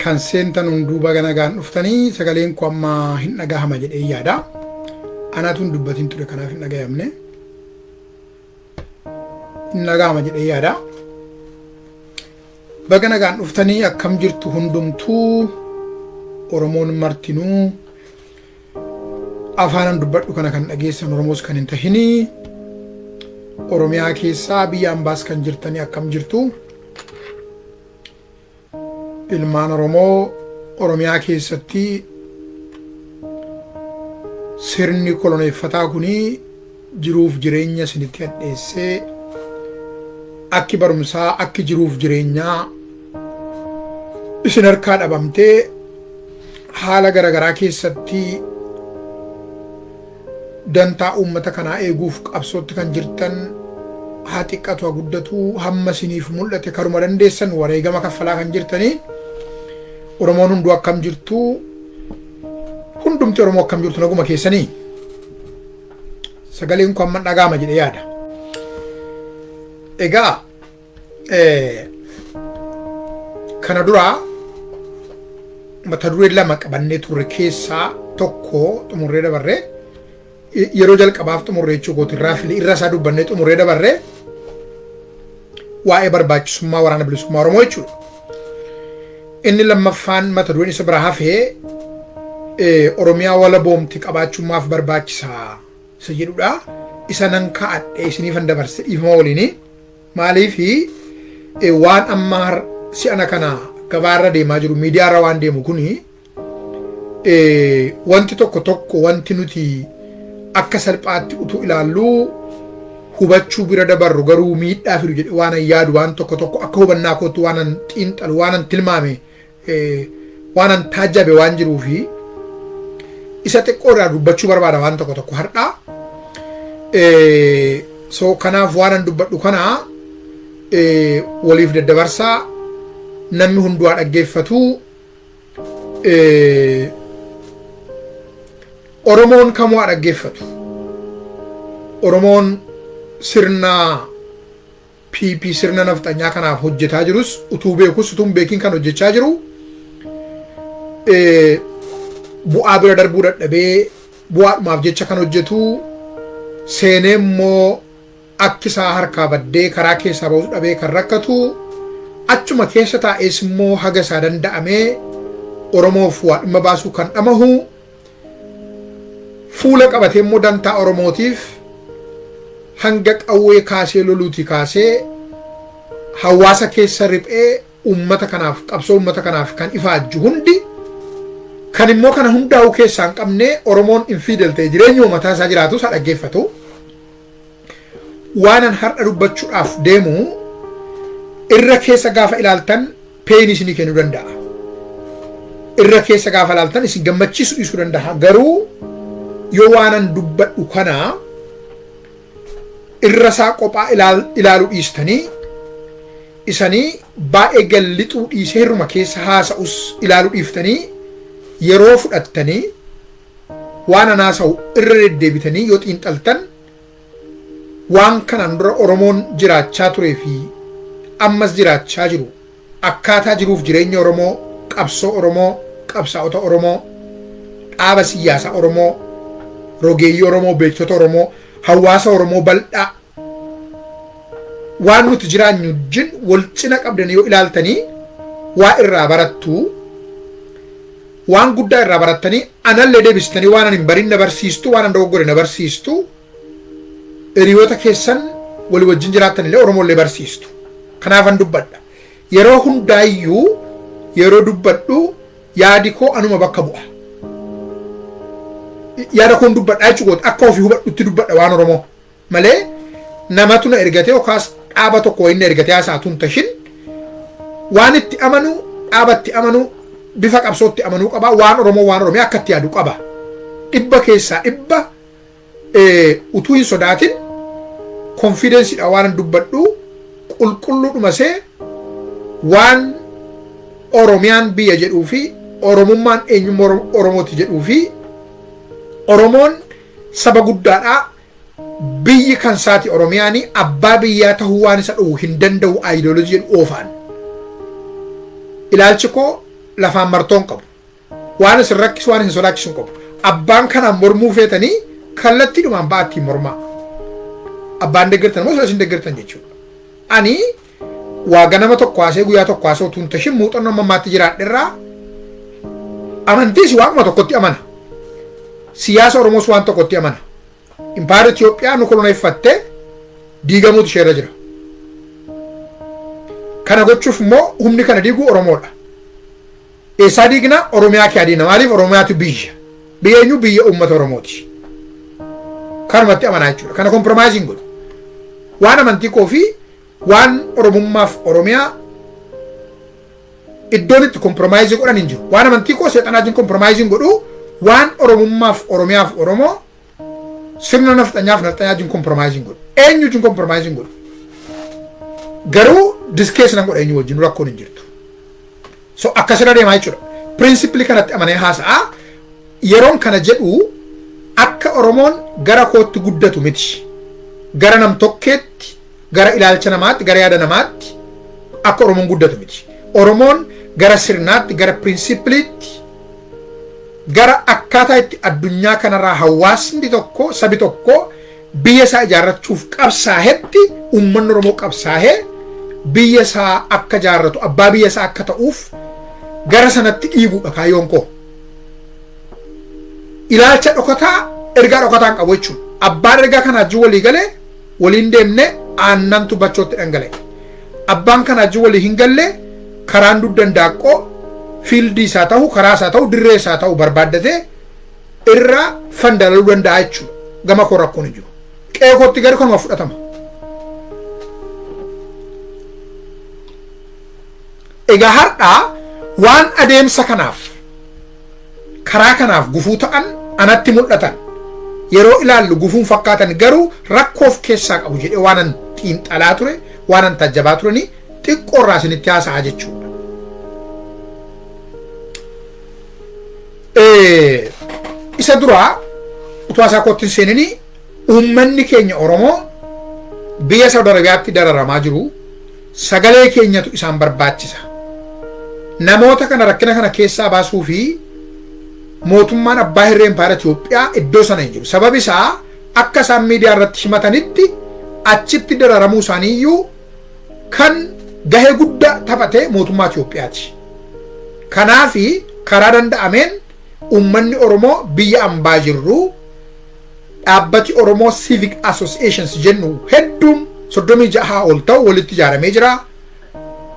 Kan seentan hunduu baga nagaan dhuftanii. Sagaleen koo amma hin dhagahama jedhee yaada. Anaatu hin dubbatin ture, kanaaf hin dhagayamne. Hin dhagahama jedhee yaada. Baga nagaan dhuftanii. Akkam jirtu hundumtuu? Oromoon martinuu, afaanan dubbadhu kana kan dhageessan, Oromoos kan hin tahinii, Oromiyaa keessaa biyya ambaas kan jirtanii, akkam jirtu? Ilmaan Oromoo Oromiyaa keessatti sirni koloneeffataa kunii jiruuf jireenya isinitti hadheessee, akki barumsaa, akki jiruuf jireenyaa isin harkaa dhabamtee, haala garaagaraa keessatti dantaa uummata kanaa eeguuf qabsootti kan jirtan, haa xiqqatu haa guddatu, hamma isiniif mul'ate karuma dandeessan wareegama kaffalaa kan jirtanii, Oromoon hunduu akkam jirtu? Hundumti Oromoo akkam jirtu? Naguma keessanii? Sagaleen kun amma dhaga'ama jedhee yaada. Egaa kana duraa mata duree lama qabannee turre keessaa tokko xumurree dabarree, yeroo jalqabaaf xumurree jechuu kooti, irraa fili irra isaa dubbannee xumurree dabarree, waa'ee barbaachisummaa Waraana Bilisummaa Oromoo jechuudha. Inni lammaffaan, mata dureen isa biraa hafee, Oromiyaa walaboomti qabaachummaaf barbaachisaa isa jedhudha. Isa nan kaa'adhe isiniifan dabarse, dhiifama waliini. Maaliifi, waan amma si'ana kana gabaarra deemaa jiru, miidiyaarra waan deemu kuni, wanti tokko tokko, wanti nuti akka salphaatti utuu ilaalluu hubachuu bira dabarru garuu miidhaa fidu jedhe waan an yaadu, waan tokko tokko akka hubannaa kootti waan an xiinxalu, waan an tilmaame, waan an taajjabe waan jiruufi isa xiqqoo irraa dubbachuu barbaada waan tokko tokko har'aa. So kanaaf waan an dubbadhu kana waliif daddabarsaa, namni hunduu haa dhaggeeffatu. Oromoon kamuu haa dhaggeeffatu. Oromoon sirna PP, sirna nafxanyaa kanaaf hojjetaa jirus, utuu beekus utuu hin beekin kan hojjechaa jiru, bu'aa bira darbuu dadhabee bu'aadhumaaf jecha kan hojjetu, seenee immoo akki isaa harkaa baddee karaa keessaa ba'uu dhabee kan rakkatu, achuma keessa taa'ees immoo haga isaa danda'amee Oromoof waa dhimma baasuu kan dhamahu, fuula qabatee immoo dantaa Oromootiif hanga qawwee kaasee loluuti kaasee hawaasa keessa riphee uummata kanaaf, qabsoo uummata kanaaf kan ifaajju hundi, kan immoo kana hundaa'uu keessaa hin qabne, Oromoon infidel ta'e jireenya mataa isaa jiraatus haa dhaggeeffatu. Waanan har'a dubbachuudhaaf deemu irra keessa gaafa ilaaltan pain isinii kennuu danda'a. Irra keessa gaafa ilaaltan isin gammachiisu dhiisuu danda'a. Garuu yoo waanan dubbadhu kana irra isaa qophaa ilaaluu dhiistanii, isanii baay'ee gallixuu dhiisee hirruma keessa haasa'us ilaaluu dhiiftanii, yeroo fudhattanii waan an haasa'u irra deddeebitanii yoo xiinxaltan, waan kanaan dura Oromoon jiraachaa turee fi ammas jiraachaa jiru, akkaataa jiruuf jireenya Oromoo, qabsoo Oromoo, qabsaa'ota Oromoo, dhaaba siyaasaa Oromoo, rogeeyyii Oromoo, beektota Oromoo, hawaasa Oromoo bal'aa waan nuti jiraanyu wajjin wal cina qabdanii yoo ilaaltanii waa irraa barattu, waan guddaa irraa barattanii, anallee deebistanii waan ani hin barin na barsiistu, waan an dogoggore na barsiistu, hiriyoota keessan walii wajjin jiraattan illee, Oromoollee barsiistu. Kanaafan dubbadha. Yeroo hundaayyuu yeroo dubbadhu yaadi koo anuma bakka bu'a. Yaada koon dubbadha jechuudha, akka ofii hubadhutti dubbadha waan Oromoo malee namatu na ergatee yookaas dhaaba tokko inni ergatee haasa'atu hin tashin. Waan itti amanu, dhaaba itti amanu, bifa qabsootti amanuu qaba, waan Oromoo, waan Oromiyaa akka itti yaadu qaba. 100% utuu hin sodaatin confidencedha waan dubbadhu, qulqulluudhuma see waan Oromiyaan biyya jedhuu fi Oromummaan eenyummaa Oromooti jedhuu fi Oromoon saba guddaadhaa, biyyi kan saati Oromiyaani, abbaa biyyaa tahuu waan isa dhowwu hin danda'u ideology jedhu oofaan. Ilaalchi koo Lafaan martoo hin qabu. Waan isin rakkisu, waan isin sodaachisu hin qabu. Abbaan kanaan mormuu feetanii kallattiidhumaan ba'aa ittiin mormaa. Abbaan deeggartan immoo isin deeggartan jechuudha. Ani waa ganama tokko haasee guyyaa tokko haasee utuu hin tashin muuxannoo amma ammaatti jiraadherraa amantiis waanuma tokkotti amana. Siyaasa Oromoos waan tokkotti amana. Impaayera Itoophiyaa nu koloneeffatte diigamuutu isheerra jira. Kana gochuuf immoo humni kana diigu Oromoodha. Eessaa diigna? Oromiyaa kee diigna. Maaliif? Oromiyaatu biyya. Biyya eenyu? Biyya uummata Oromooti. Kanumatti amanaa jechuudha. Kana compromise hin godhu. Waan amantii koo fi waan Oromummaaf Oromiyaa iddoon itti compromise godhan hin jiru. Waan amantii koo seexanaa wajjin compromise hin godhu. Waan Oromummaaf Oromiyaaf Oromoo sirna nafxanyaaf nafxanyaa wajjin compromise hin godhu. Eenyu wajjin compromise hin godhu. Garuu discuss nan godha eenyu wajjin, rakkoon hin jirtu. So akkasirra deemaa jechuudha. Principle kanatti amanee haasa'aa. Yeroon kana jedhu akka Oromoon gara kootti guddatu miti. Gara nam tokkeetti, gara ilaalcha namaatti, gara yaada namaatti akka Oromoon guddatu miti. Oromoon gara sirnaatti, gara principleitti, gara akkaataa itti addunyaa kanarraa hawaasni tokko, sabi tokko biyya isaa ijaarrachuuf qabsaahetti uummanni Oromoo qabsaahee biyya isaa akka ijaarratu, abbaa biyya isaa akka ta'uuf gara sanatti dhiibuudha kaayyoon koo. Ilaalcha dhokataa, ergaa dhokataa hin qabu jechuudha. Abbaan ergaa kanaa wajjin walii galee waliin deemne, aannantu bachootti dhangala'e. Abbaan kanaa wajjin walii hin galle, karaan dugdan daaqqoo field isaa ta'u, karaa isaa ta'u, dirree isaa ta'u barbaaddatee irra fandalaluu danda'a jechuudha. Gama koo rakkoon hin jiru. Qe'ee kootti gadi kanuma fudhatama. Egaa har'aa waan adeemsa kanaaf, karaa kanaaf gufuu ta'an anatti mul'atan, yeroo ilaallu gufuun fakkaatan garuu rakkoof keessaa qabu jedhee waanan xiinxalaa ture, waanan taajjabaa turanii xiqqoo irraa isinitti haasa'aa jechuudha. Isa duraa utuu haasaa kootti hin seeninii, uummanni keenya Oromoo biyya Saudi Arabiyaatti dararamaa jiru, sagalee keenyatu isaan barbaachisa. Namoota kana rakkina kana keessaa baasuu fi mootummaan abbaa hirree impaayera Itoophiyaa iddoo sana hin jiru. Sababi isaa akka isaan miidiyaa irratti himatanitti achitti dararamuu isaaniiyyuu kan gahee guddaa taphate mootummaa Itoophiyaati. Kanaafi karaa danda'ameen uummanni Oromoo biyya ambaa jirru, dhaabbati Oromoo Civic Associations jennu hedduun 36 ol ta'u walitti ijaaramee jira.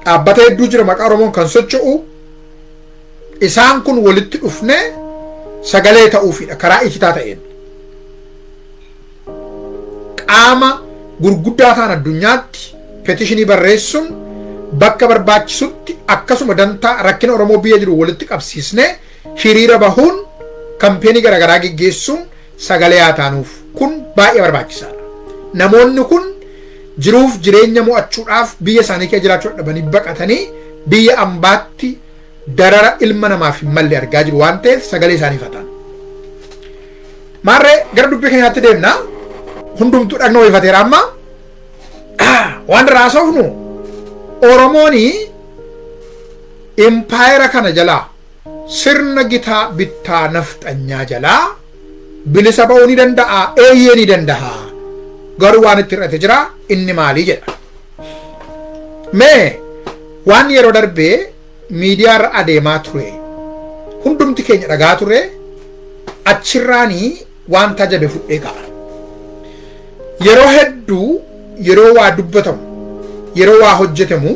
Dhaabbata hedduu jira maqaa Oromoon kan socho'u. Isaan kun walitti dhufnee sagalee ta'uufidha karaa ititaa ta'een. Qaama gurguddaa ta'an addunyaatti petition barreessuun, bakka barbaachisutti akkasuma dantaa rakkina Oromoo biyya jiru walitti qabsiisnee hiriira bahuun, campaign garaagaraa geggeessuun sagalee haa taanuuf, kun baay'ee barbaachisaadha. Namoonni kun jiruuf jireenya mo'achuudhaaf biyya isaanii keessa jiraachuu dadhabanii baqatanii biyya ambaatti darara ilma namaaf hin malle argaa jiru waan ta'eef sagalee isaanii fataan. Maarree gara dubbii keenyaatti deemna. Hundumtuu dhagna wayifateera amma. Waan irraa haasofnu, Oromooni impaayera kana jalaa, sirna gitaa bittaa nafxanyaa jalaa bilisa ba'uu ni danda'a? Eeyyee, ni danda'a. Garuu waan itti hir'ate jira, inni maalii jedha. Mee waan yeroo darbee miidiyaa irra adeemaa ture hundumti keenya dhagaa ture, achirraanii waan tajabe fudhee ka'a. Yeroo hedduu yeroo waa dubbatamu, yeroo waa hojjetamu,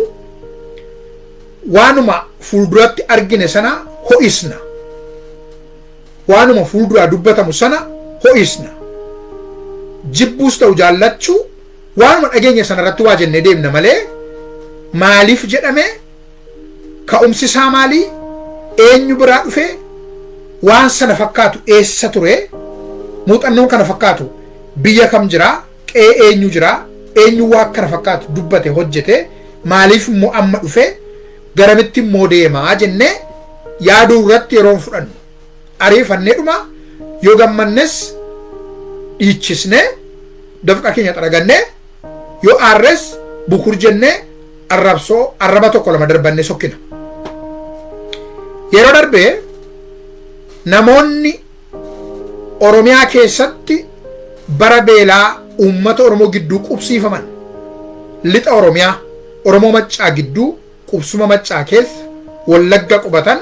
waanuma fuulduratti argine sana ho'isna. Waanuma fuulduraa dubbatamu sana ho'isna. Jibbuus ta'u jaallachuu, waanuma dhageenya sana irratti waa jennee deemna malee, maaliif jedhame, ka'umsi isaa maalii, eenyu biraa dhufe, waan sana fakkaatu eessa ture, muuxannoon kana fakkaatu biyya kam jira, qe'ee eenyu jira, eenyu waa kana fakkaatu dubbate, hojjete, maaliif immoo amma dhufe, garamitti immoo deemaa jennee yaaduu irratti yeroo hin fudhannu. Ariifannee dhuma yoo gammannes dhiichisnee, dafqa keenya xaragannee, yoo aarres bukur jennee, arrabsoo arraba tokko lama darbannee sokkina. Yeroo darbee namoonni Oromiyaa keessatti bara beelaa uummata Oromoo gidduu qubsiifaman, lixa Oromiyaa Oromoo Maccaa gidduu qubsuma Maccaa keessa Wallagga qubatan,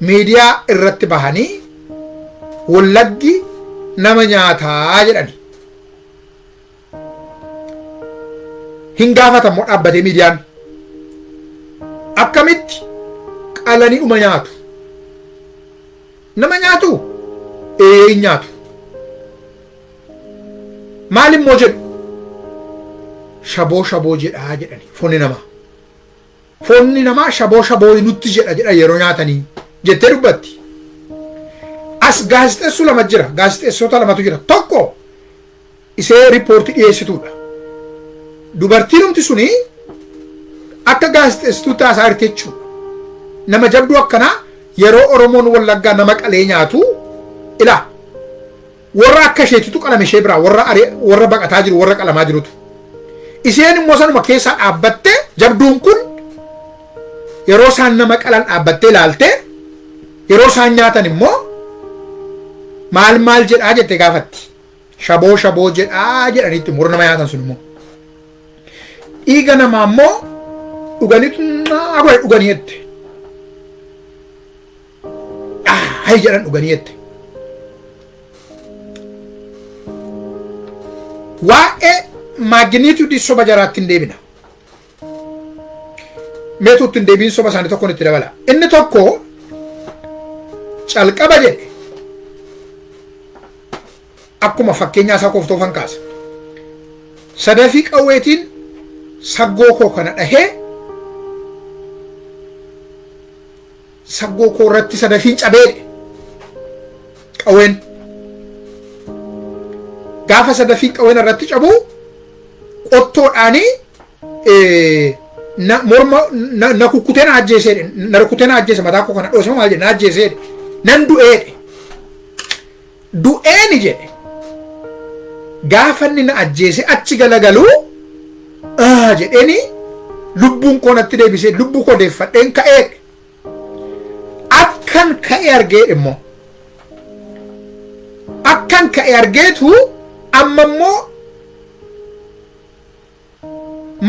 miidiyaa irratti bahanii Wallaggi nama nyaataa jedhani. Hin gaafatamu dhaabbatee miidiyaan. Akkamitti qalanii dhuma nyaatu? Nama nyaatu? Ee, hin nyaatu. Maal immoo jedhu? Shaboo shaboo jedhaa jedhani foonni namaa. Foonni namaa shaboo shaboo nutti jedha jedha yeroo nyaatanii jettee dubbatti. As gaazexeessuu lama jira. Gaazexeessota lamatu jira. Tokko isee riippoortii dhiyeessituudha. Dubartiin suni akka gaazexeessituu taasaa jirti jechuudha. Nama jabduu akkanaa yeroo Oromoon Wallaggaa nama qalee nyaatu ilaa warra akka isheetitu qalame, ishee biraa warra warra baqataa jiru, warra qalamaa jirutu. Isheen immoo sanuma keessaa dhaabbattee, jabduun kun yeroo isaan nama qalan dhaabbattee ilaaltee, yeroo isaan nyaatan immoo maal maal jedhaa jettee gaafatti. Shaboo shaboo jedhaa jedhanitti warra nama nyaatan sun immoo. Dhiiga namaa immoo dhuganitu godhe dhuganii jette. Hay jedhan dhuganii jette. Waa'ee magnitude soba jaraatti hin deebina. Meetuutti hin deebiin, soba isaanii tokkoon itti dabala. Inni tokko calqaba jedhe, akkuma fakkeenyaa isaa kooftoofan kaasa. Sadafii qawweetiin saggoo koo kana dhahee, saggoo koo irratti sadafiin cabeedhe qawween. Gaafa sadafiin qawween irratti cabuu qottoodhaanii na morma na kukkutee na ajjeeseedhe, na rukutee na ajjeese, mataa koo kana dhoose, maal jedhe, na ajjeeseedhe, nan du'eedhe. Du'eeni jedhe, gaafa inni na ajjeese achi galagaluu jedheeni lubbuun koo natti deebisee lubbuu koo deeffadheen ka'eedhe. Akkan ka'e argee immoo, akkan ka'e argeetu amma immoo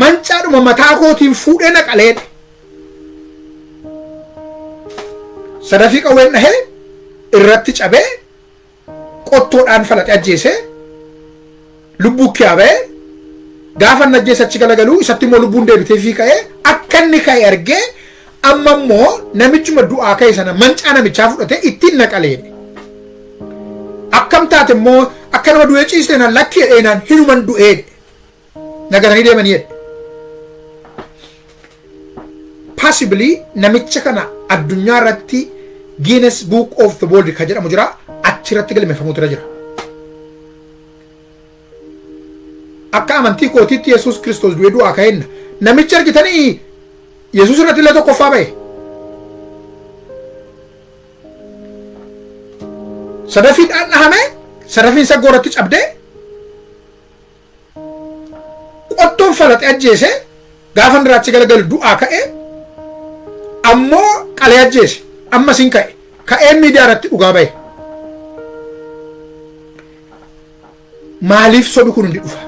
mancaadhuma mataa kootiin fuudhee na qaleedhe. Sadafii qawween dhahee irratti cabee, qottoodhaan falaxe ajjeesee, lubbuu kiyaa ba'ee, gaafa inni ajjeese achi galagaluu isatti immoo lubbuun deebitee fi ka'ee, akka inni ka'e argee, amma immoo namichuma du'aa ka'e sana mancaa namichaa fudhatee ittiin na qaleedhe. Akkam taate immoo, akka nama du'ee ciiste naan lakki jedhee naan hinuman du'eedhe. Nagatanii deemanii jedhe. Possibly namicha kana addunyaa irratti Guinness Book of the World kan jedhamu jira, achirratti galmeeffamuutu irra jira. Akka amantii kootiitti Yesuus Kiristoos du'ee du'aa ka'enna. Namicha argitanii Yesuus irratti illee tokkoffaa ba'e. Sadafiidhaan dhahame, sadafiin saggoo irratti cabdee, qottoon falaxe ajjeese, gaafa inni achi galagalu du'aa ka'e, ammoo qalee ajjeese, ammas hin ka'e, ka'ee miidiyaa irratti dhugaa ba'e. Maaliif sobi kun hundi dhufa?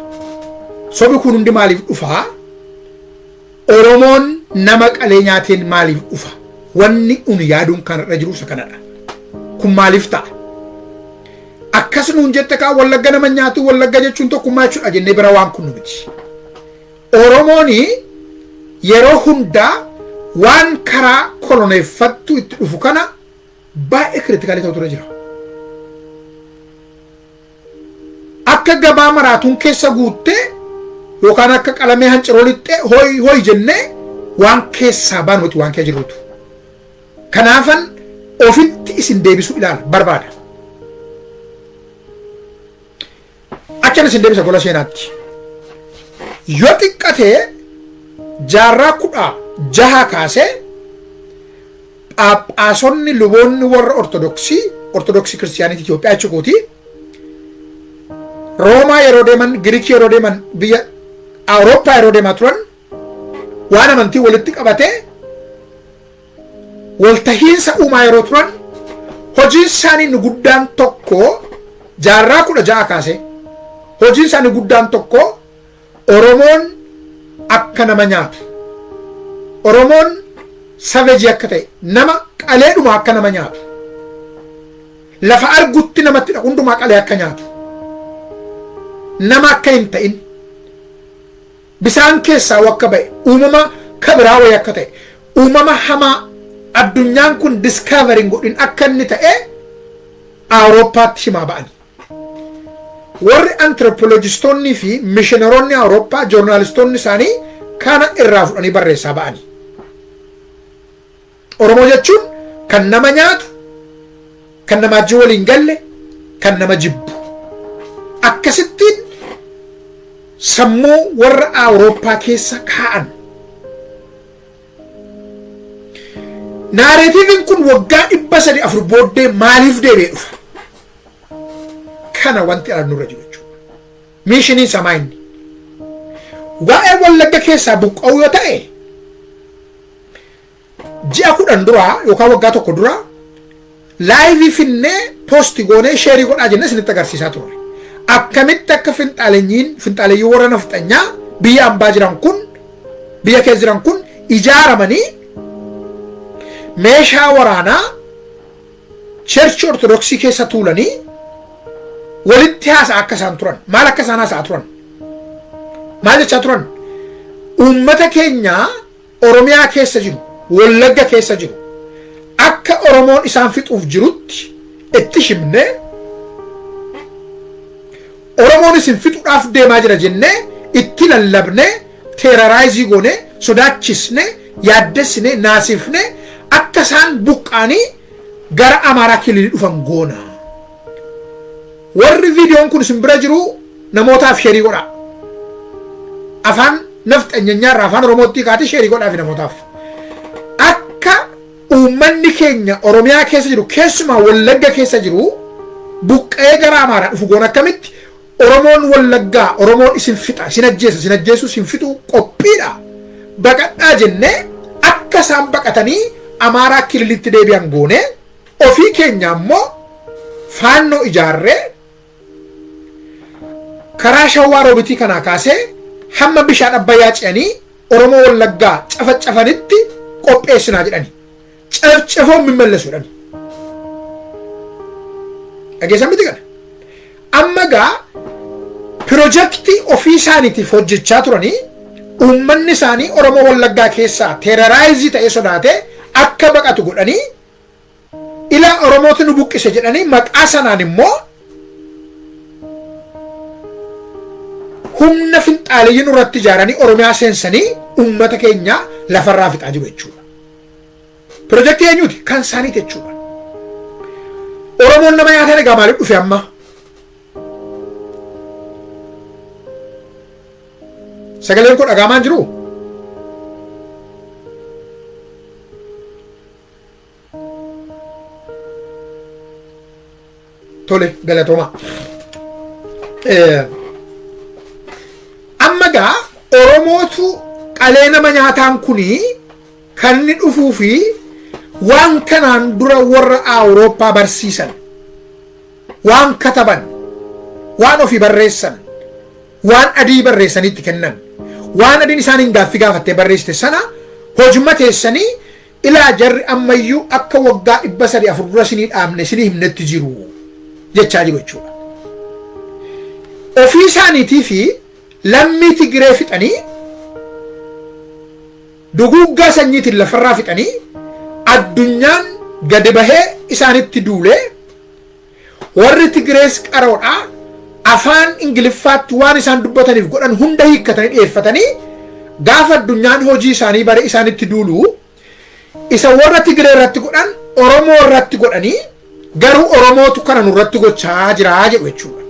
Sobi kun hundi maaliif dhufa? Oromoon nama qalee nyaateen maaliif dhufa? Wanni un yaaduun kanarra jiru isa kanadha. Kun maaliif ta'a? Akkas nuun jette kaa, Wallagga nama nyaatu, Wallagga jechuun tokkummaa jechuudha jennee bira waan kun nu miti. Oromoon yeroo hundaa waan karaa koloneeffattu itti dhufu kana baay'ee critical ta'utu irra jira. Akka gabaa maraatuun keessa guuttee yookaan akka qalamee hanciroo lixxee hoy hoy jennee waan keessaa baanu miti waan keessa jirrutu. Kanaafan ofitti isin deebisuu ilaala barbaada. Achan isin deebisa gola seenaatti. Yoo xiqqatee jaarraa 16 kaasee Phaaphaasonni, luboonni warra Ortodoksii, Ortodoksii Kiristiyaanitii Itoophiyaa jechuuti. Roomaa yeroo deeman, Giriikii yeroo deeman, biyya Awurooppaa yeroo deemaa turan waan amantii walitti qabatee Waltahiinsa uumaa yeroo turan, hojiin isaanii inni guddaan tokko, jaarraa 16 kaasee hojiin isaanii guddaan tokko, Oromoon akka nama nyaatu, Oromoon savage akka ta'e, nama qaleedhuma akka nama nyaatu, lafa argutti namatti dhaqu hundumaa qalee akka nyaatu, nama akka hin ta'in, bisaan keessaa akka ba'e, uumama kabiraa wayii akka ta'e, uumama hamaa addunyaan kun discovery godhin akka inni ta'e Awurooppaatti himaa ba'an. Warri anthropologistoonnii fi missionaroonni Awurooppaa, journalistoonni isaanii kana irraa fudhanii barreessaa ba'ani. Oromoo jechuun kan nama nyaatu, kan nama wajjin waliin galle, kan nama jibbu. Akkasittiin sammuu warra Awurooppaa keessa kaa'an. Narrativeiin kun waggaa 304 booddee maaliif deebi'ee dhufa? Kana wanti nurra jiru jechuudha. Missioniin samaa inni. Waa'ee Wallagga keessaa buqqa'uu yoo ta'e, ji'a 10 duraa yookaan waggaa 1 duraa live finnee post goonee share godhaa jennee isinitti agarsiisaa turre. Akkamitti akka finxaalenyiin finxaaleyyii warra nafxanyaa biyya ambaa jiran kun, biyya keessa jiran kun ijaaramanii meeshaa waraanaa church Ortodoksii keessa tuulanii walitti haasa'a akka isaan turan, maal akka isaan haasa'aa turan, maal jechaa turan: uummata keenya Oromiyaa keessa jiru, Wallagga keessa jiru, akka Oromoon isaan fixuuf jirutti itti himne, Oromoon isin fixuudhaaf deemaa jira jennee itti lallabne, terrorize goone, sodaachisne, yaaddessine, naasifne, akka isaan buqqaanii gara Amaaraa kililii dhufan goona. Warri viidiyoon kun isin bira jiru namootaaf share godhaa. Afaan nafxanyanyaarraa afaan Oromootti kaatee share godhaa fi namootaaf. Akka uummanni keenya Oromiyaa keessa jiru, keessumaa Wallagga keessa jiru, buqqa'ee gara Amaaraa dhufu goona. Akkamitti? Oromoon Wallaggaa, Oromoon isin fixa, isin ajjeesa, isin ajjeessu, isin fixu qophiidha. Baqadhaa jennee akka isaan baqatanii Amaaraa kililitti deebi'an goone, ofii keenya ammoo Faannoo ijaarree karaa Shawaa Roobitii kanaa kaasee hamma bishaan Abbayyaa ce'anii Oromoo Wallaggaa cafacafanitti qopheessinaa jedhani. Cafcafoon mimmallasu jedhani. Dhageessan miti kana? Amma gaa pirojektii ofii isaaniitiif hojjechaa turanii, uummanni isaanii Oromoo Wallaggaa keessaa terrorize ta'ee sodaatee akka baqatu godhanii, ilaa Oromootu nu buqqise jedhanii, maqaa sanaan immoo humna finxaaleyyii nurratti ijaaranii Oromiyaa seensanii uummata keenya lafarraa fixaa jiru jechuudha. Pirojektii eenyuti? Kan isaaniiti jechuudha. Oromoon nama nyaatan egaa maaliif dhufe amma? Sagaleen kun dhagaamaan jiru? Tole, galatooma. Amma gaa Oromootu qalee nama nyaataan kunii kan inni dhufuu fi waan kanaan dura warra Awurooppaa barsiisan, waan kataban, waan ofii barreessan, waan adii barreessaniitti kennan, waan adiin isaaniin gaaffii gaafattee barreessite sana hojuma teessanii, ilaa jarri ammayyuu akka waggaa 304 dura isinii dhaabne, isinii himnetti jiru jechaa jiru jechuudha. Ofii isaaniitii fi lammii Tigiree fixanii, duguuggaa sanyiitiin lafarraa fixanii, addunyaan gadi bahee isaanitti duulee, warri Tigirees qaroodhaa, afaan Ingiliffaatti waan isaan dubbataniif godhan hunda hiikkatanii dhiyeeffatanii, gaafa addunyaan hojii isaanii bare isaanitti duulu, isa warra Tigiree irratti godhan Oromoo irratti godhanii, garuu Oromootu kana nurratti gochaa jira jedhu jechuudha.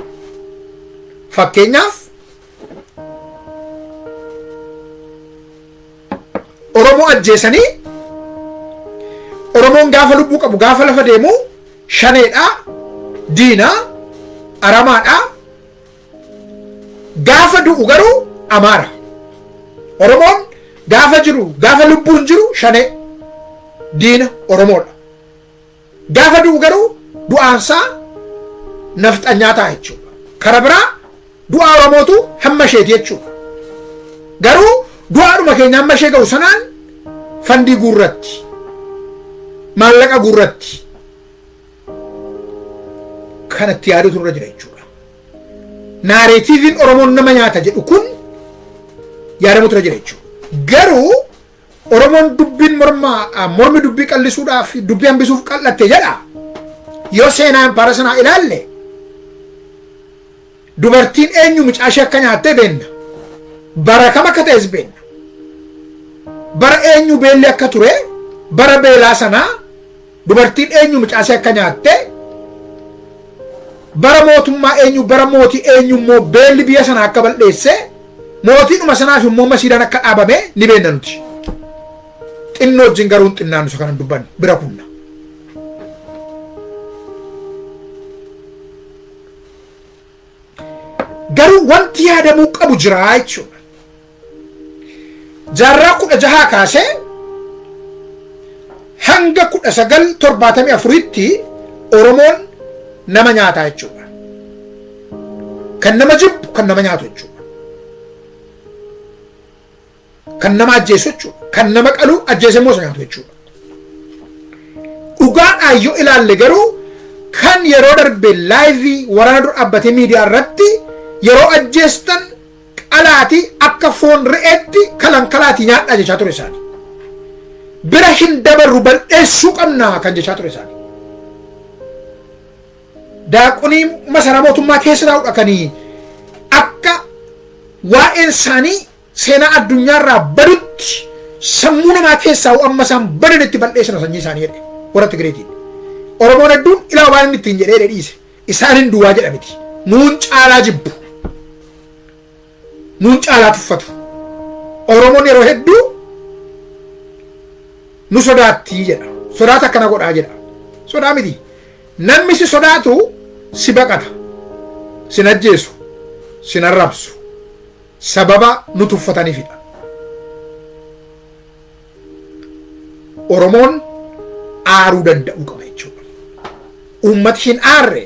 Fakkeenyaaf, Oromoo ajjeesanii, Oromoon gaafa lubbuu qabu, gaafa lafa deemu shaneedha, diinaa, aramaadha. Gaafa du'u garuu Amaara. Oromoon gaafa jiru, gaafa lubbuun jiru shanee. Diina Oromoodha. Gaafa du'u garuu du'aansaa nafxanyaa ta'a jechuudha. Kara biraa du'a Oromootu hamma isheeti jechuudha. Garuu du'aadhuma keenya hamma ishee ga'u sanaan fandii guurratti, maallaqa guurratti kanatti yaadutu irra jira jechuudha. Narrativeiin Oromoon nama nyaata jedhu kun yaadamutu irra jira jechuudha. Garuu Oromoon dubbiin mormaa mormi dubbii qallisuudhaaf dubbii hambisuuf qal'atte jedha. Yoo seenaa impaara sanaa ilaalle, dubartiin eenyu mucaa ishee akka nyaattee beenna. Bara kam akka ta'es beenna. Bara eenyu beelli akka ture, bara beelaa sanaa dubartiin eenyu mucaa ishee akka nyaatte, bara mootummaa eenyu, bara mootii eenyu immoo beelli biyya sanaa akka bal'eesse, mootiidhuma sanaaf immoo masiidhaan akka dhaabame ni beenna nuti. Xinnoo wajjin garuu hin xinnaannu, isa kanan dubbannu bira kunna. Garuu wanti yaadamuu qabu jira jechuudha. Jaarraa 16 kaasee hanga 1974tti Oromoon nama nyaataa jechuudha. Kan nama jibbu kan nama nyaatu jechuudha. Kan nama ajjeesu jechuudha. Kan nama qalu ajjeese immoo isa nyaatu jechuudha. Dhugaadhaan yoo ilaalle garuu, kan yeroo darbe live waraana dura dhaabbatee miidiyaa irratti yeroo ajjeestan qalaatii akka foon re'eetti kalan kalaatii nyaadhaa jechaa ture isaani. Bira hin dabarru, bal'eessuu qabna kan jechaa ture isaani. Daaqonii masaraa mootummaa keessa taa'udha kanii akka waa'een isaanii seenaa addunyaarraa badutti, sammuu namaa keessaa amma isaan badanitti bal'eessina sanyii isaanii jedhe warra Tigireetiin. Oromoon hedduun ilaa waan inni ittiin jedhee dhiise, isaan hin duwwaa jedha miti. Nuun caalaa jibbu. Nuun caalaa tuffatu. Oromoon yeroo hedduu nu sodaattii jedha. Sodaata akkana godhaa jedha. Sodaa miti. Namni si sodaatu si baqata. Sin ajjeesu. Sin arrabsu. Sababa nu tuffataniifidha. Oromoon aaruu danda'uu qaba jechuudha. Uummati hin aarre,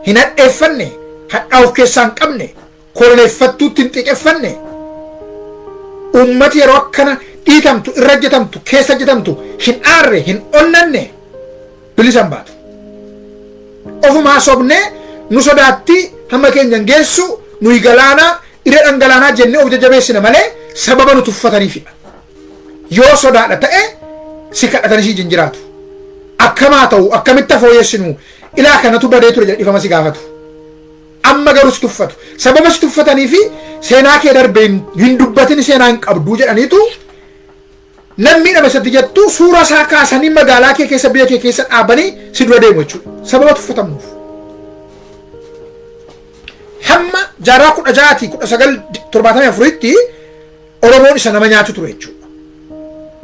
hin hadheeffanne, hadhaa of keessaa hin qabne, koloneeffattuutti hin xiqeffanne, uummati yeroo akkana dhiitamtu, irra hojjetamtu, keessa hojjetamtu hin aarre, hin onnanne, bilisa hin baatu. Ofumaa sobnee nu sodaatti, hamma keenya hin geessu, nuyi galaanaa irra dhangalaanaa jennee of jajjabeessina malee sababa nu tuffataniifidha. Yoo sodaadha ta'e si kadhatanii si jiraatu. Akkamaa ta'u, akkamitti fooyyessinu, ilaa kanatu badee ture jedhe dhifama si gaafatu. Amma garuu si tuffatu. Sababa si tuffatanii fi seenaa kee darbee hin dubbatin, seenaa hin qabduu jedhaniitu, namni dhama isatti jettu suura isaa kaasanii magaalaa kee keessa, biyya kee keessa dhaabanii si dura deemu jechuudha. Sababa tuffatamnuuf. Hamma jaarraa 16tii 1974tti Oromoon isa nama nyaatu ture jechuudha.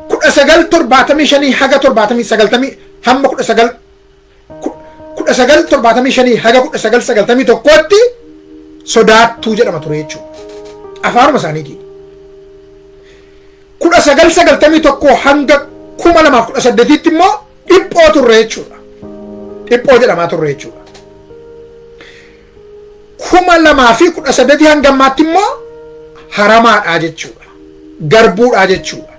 1975 haga torbaatamii sagaltamii hamma 1975 haga 1991tti sodaattuu jedhama ture jechuudha. Afaanuma isaaniitiin. 1991 hanga 2018tti immoo dhiphoo turre jechuudha. Dhiphoo jedhamaa turre jechuudha. 2018 hanga ammaatti immoo haramaadhaa jechuudha. Garbuudhaa jechuudha.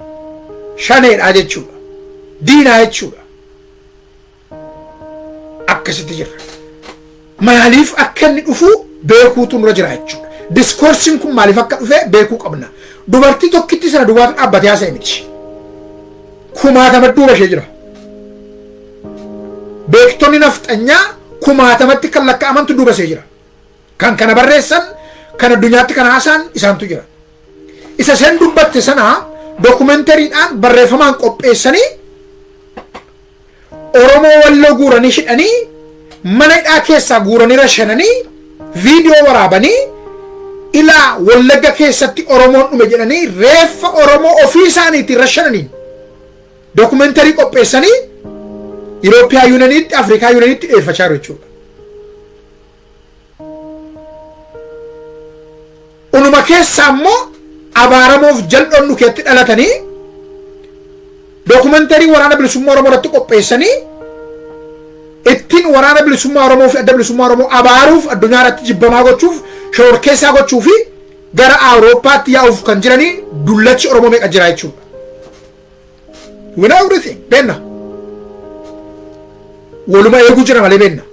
Shaneedhaa jechuudha. Diinaa jechuudha. Akkasitti jirra. Maaliif akka inni dhufu beekuutu nurra jira jechuudha. Discourseiin kun maaliif akka dhufe beekuu qabna. Dubartii tokkitti sana duwwaatu dhaabbatee haasa'e miti. Kumaatama duuba ishee jira. Beektonni nafxanyaa kumaatamatti kan lakkaa'amantu duuba ishee jira. Kan kana barreessan, kan addunyaatti kan haasa'an isaantu jira. Isa isheen dubbatte sana documentarydhaan barreeffamaan qopheessanii, Oromoo Walloo guuranii hidhanii, mana hidhaa keessaa guuranii rashananii, viidiyoo waraabanii, ilaa Wallagga keessatti Oromoon dhume jedhanii, reeffa Oromoo ofii isaaniitiin rashananii documentary qopheessanii European Unionitti, African Unionitti dhiyeeffachaa jiru jechuudha. Unuma keessaa immoo abaaramoof jal'oon nu keetti dhalatanii Documentary Waraana Bilisummaa Oromoo irratti qopheessanii ittiin Waraana Bilisummaa Oromoo fi Adda Bilisummaa Oromoo abaaruuf, addunyaa irratti jibbamaa gochuuf, shororkeessaa gochuu fi gara Awurooppaatti yaa'uuf kan jiranii dullachi Oromoo meeqa jira jechuudha. We know everything. Beenna. Waluma eeguu jira malee beenna.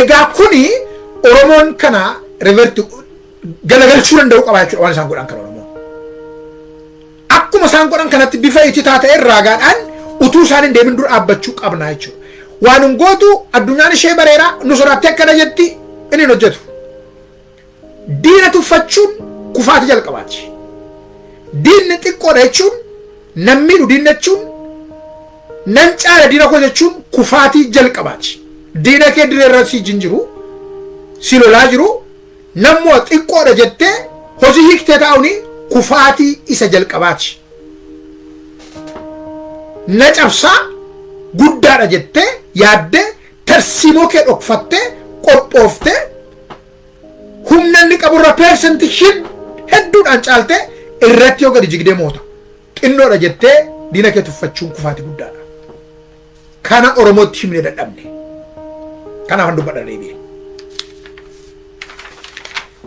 Egaa kuni Oromoon kana revert galagalchuu danda'u qaba jechuudha waan isaan godhan kana Oromoon. Akkuma isaan godhan kanatti bifa ititaa ta'e raagaadhaan utuu isaan hin deemin dura dhaabbachuu qabna jechuudha. Waan hin gootu addunyaan ishee bareera nu sodaattee akkana jetti inni hin hojjetu. Diina tuffachuun kufaati jalqabaati. Diinni xiqqoodha jechuun, nan miidhu diinna jechuun, nan caala diina koo jechuun kufaatii jalqabaati. Diina kee dirree irra si jiru, si lolaa jiru, nammoo xiqqoodha jettee hojii hiiktee taa'uun kufaatii isa jalqabaati. Na cabsaa guddaadha jettee yaaddee, tarsiimoo kee dhokfattee qophooftee, humna inni qaburra percent hedduudhaan caaltee irratti yoo gadi jigdee moota. Xinnoodha jettee diina kee tuffachuun kufaati guddaadha. Kana Oromootti himnee dadhabne. Kanaaf dubbadha deebi'e.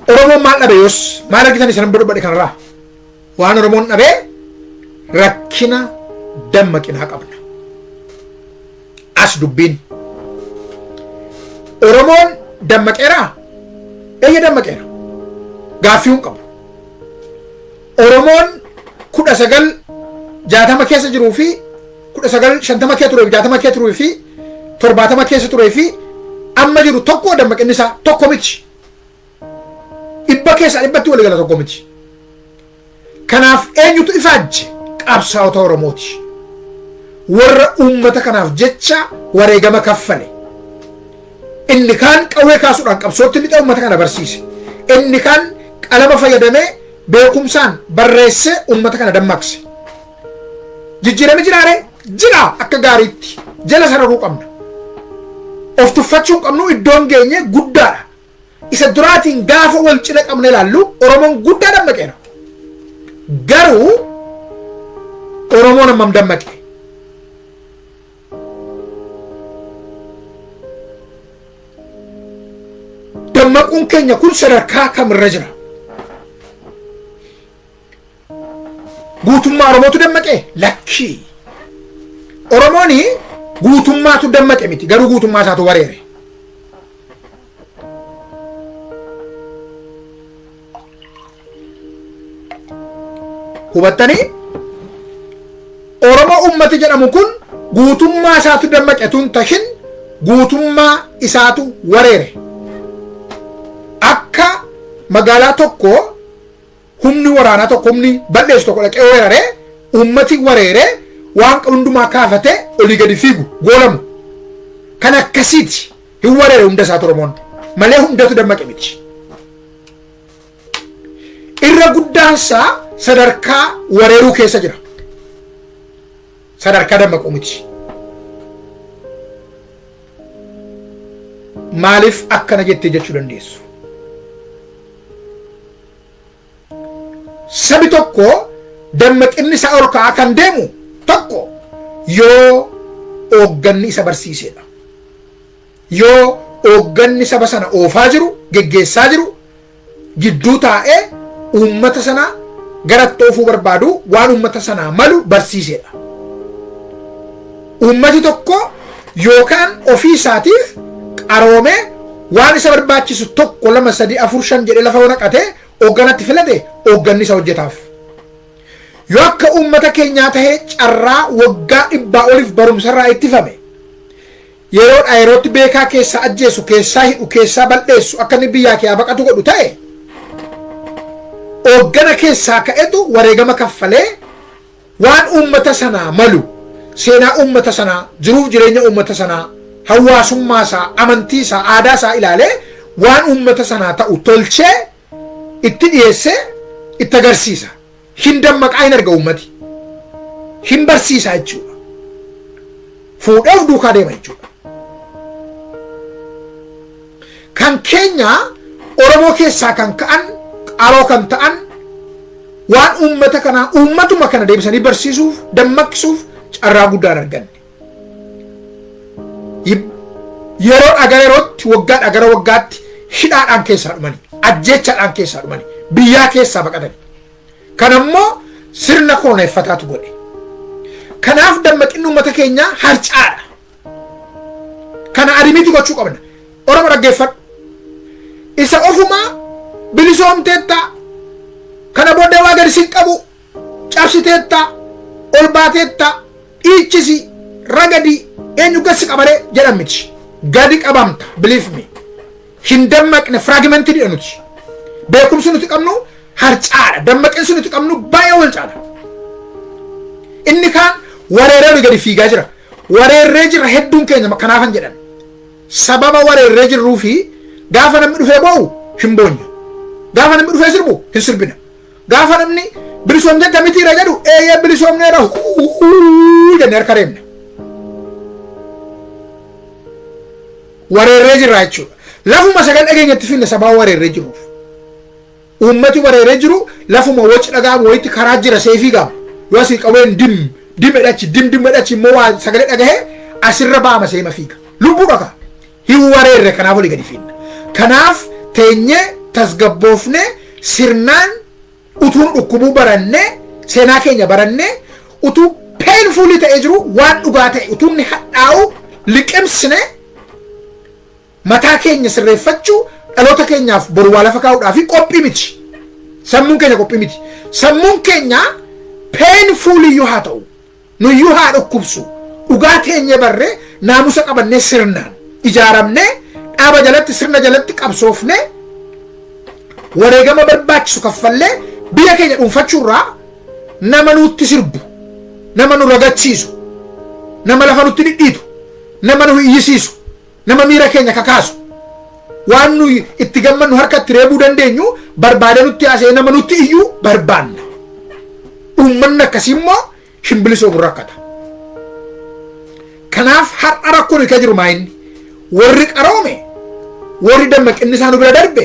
Oromoon maal dhabe yoos maal argitan isan dubbadhe kanarraa? Waan Oromoon dhabee rakkina dammaqinaa qabna. As dubbiin. Oromoon dammaqeeraa? Eeyya, dammaqeera. Gaaffii hin qabu. Oromoon 1960 keessa jiruu fi 1950 keessa turee fi 60 keessa turee fi 70 keessa turee fi amma jiru tokko dammaqinni isaa tokko miti. Dhibba keessaa dhibbatti walii gala tokko miti. Kanaaf eenyutu ifaajje? Qabsaa'ota Oromooti. Warra uummata kanaaf jecha wareegama kaffale. Inni kaan qawwee kaasuudhaan qabsootti lixa uummata kana barsiise. Inni kaan qalama fayyadamee beekumsaan barreessee uummata kana dammaqse. Jijjiirami jiraare jira akka gaariitti jala sararuu qabna. Of tuffachuu hin qabnu, iddoon geenye guddaadha. Isa duraatiin gaafa wal cina qabne ilaallu Oromoon guddaa dammaqeera. Garuu Oromoon hammam dammaqe? Dammaquun keenya kun sadarkaa kamirra jira? Guutummaa Oromootu dammaqe? Lakkii. Oromoon guutummaatu dammaqe miti, garuu guutummaa isaatu wareere. Hubattanii? Oromoo ummati jedhamu kun guutummaa isaatu dammaqe tun tahin, guutummaa isaatu wareere. Akka magaalaa tokko humni waraanaa tokko, humni bal'eessu tokko dhaqee weeraree, ummati wareeree, waan qabu hundumaa kaafatee olii gadi fiigu goolamu. Kan akkasiiti, hin wareere hunda isaatu Oromoon malee hundatu dammaqe miti. Irra guddaansaa sadarkaa wareeruu keessa jira. Sadarkaa dammaquu miti. Maaliif akkana jettee jechuu dandeessu? Sabi tokko dammaqinni isaa ol ka'aa kan deemu tokko yoo hoogganni isa barsiisedha. Yoo hoogganni saba sana oofaa jiru, geggeessaa jiru, gidduu taa'ee uummata sana garatti oofuu barbaadu, waan uummata sanaa malu barsiisedha. Uummati tokko yookaan ofii isaatiif qaroomee waan isa barbaachisu tokko, lama, sadii, afur, shan jedhee lafa yoo naqatee hoogganatti filate, hoogganni isa hojjetaaf. Yoo akka uummata keenyaa tahee carraa waggaa 100 oliif barumsarraa ittifame, yeroodhaa yerootti beekaa keessaa ajjeesu, keessaa hidhu, keessaa bal'eessu, akka inni biyyaa kee baqatu godhu ta'e, hooggana keessaa ka'etu wareegama kaffalee waan uummata sanaa malu, seenaa uummata sanaa, jiruuf jireenya uummata sanaa, hawaasummaa isaa, amantii isaa, aadaa isaa ilaalee waan uummata sanaa ta'u tolchee itti dhiyeessee itti agarsiisa. Hin dammaqaa, hin arga uummati. Hin barsiisaa jechuudha. Fuudhee of duukaa deema jechuudha. Kan keenya Oromoo keessaa kan ka'an Qaroo kan ta'an, waan uummata kanaa, uummatuma kana deebisanii barsiisuuf, dammaqsuuf carraa guddaan arganne. Yeroo gara yerootti, waggaadhaa gara waggaatti hidhaadhaan keessaa dhumani, ajjeechaadhaan keessaa dhumani, biyyaa keessaa baqatani. Kan ammoo sirna koloneeffataatu godhe. Kanaaf dammaqinni uummata keenyaa harcaadha. Kana admit gochuu qabna. Oromo, dhaggeeffadhu. Isa ofumaa bilisoomteetta, kana booddee waa gadi sin qabu, cabsiteetta, ol baateetta, dhiichisi, ragadi, eenyu gassi qabaree jedhan miti. Gadi qabamta, believe me. Hin dammaqne, fragmented dha nuti. Beekumsi nuti qabnu harcaadha. Dammaqinsi nuti qabnu baay'ee wal caala. Inni kaan wareeree gadi fiigaa jira. Wareerree jira hedduun keenya, kanaafan jedhan. Sababa wareerree jirruu fi gaafa namni dhufee boo'u hin boonyu. Gaafa namni dhufee sirbu hin sirbina. Gaafa namni bilisoomtee mitiira jedhu, eeyyee bilisoomneera jennee harka reebna. Wareerree jirra jechuudha. Lafuma sagal dhageenyatti finne sababa wareerree jiruuf. Uummati wareerree jiru lafuma waci dhaga'amu wayitti karaa jira seefii gaama. Yoo asii qawween dim dim edhachi dim dim edhachi immoo waa sagalee dhagahee asirra baama seema fiiga. Lubbuu dhaka. Hin wareerre, kanaaf olii gadi fiinna. Kanaaf teenyee tasgabboofnee sirnaan utuu nu dhukkubuu barannee, seenaa keenya barannee, utuu painful ta'ee jiru waan dhugaa ta'e utuu inni hadhaa'u liqimsine, mataa keenya sirreeffachuu, dhaloota keenyaaf boru waa lafa kaa'uudhaaf qophii miti. Sammuun keenya qophii miti. Sammuun keenya painful iyyuu haa ta'u, nuyyuu haa dhukkubsu, dhugaa teenyee barree, naamusa qabannee, sirnaan ijaaramnee, dhaaba jalatti, sirna jalatti qabsoofnee, wareegama barbaachisu kaffallee biyya keenya dhuunfachuurraa nama nutti sirbu, nama nu ragachiisu, nama lafa nutti dhidhiitu, nama nu iyyisiisu, nama miira keenya kakaasu, waan nu itti gammannu harka itti reebuu dandeenyu barbaade nutti haasa'ee nama nutti iyyuu barbaanna. Uummanni akkasii immoo shimbilisoo rakkata. Kanaaf har'a rakkoon kan jiru maayinni warri qaroome, warri dammaqinni isaa nu bira darbe,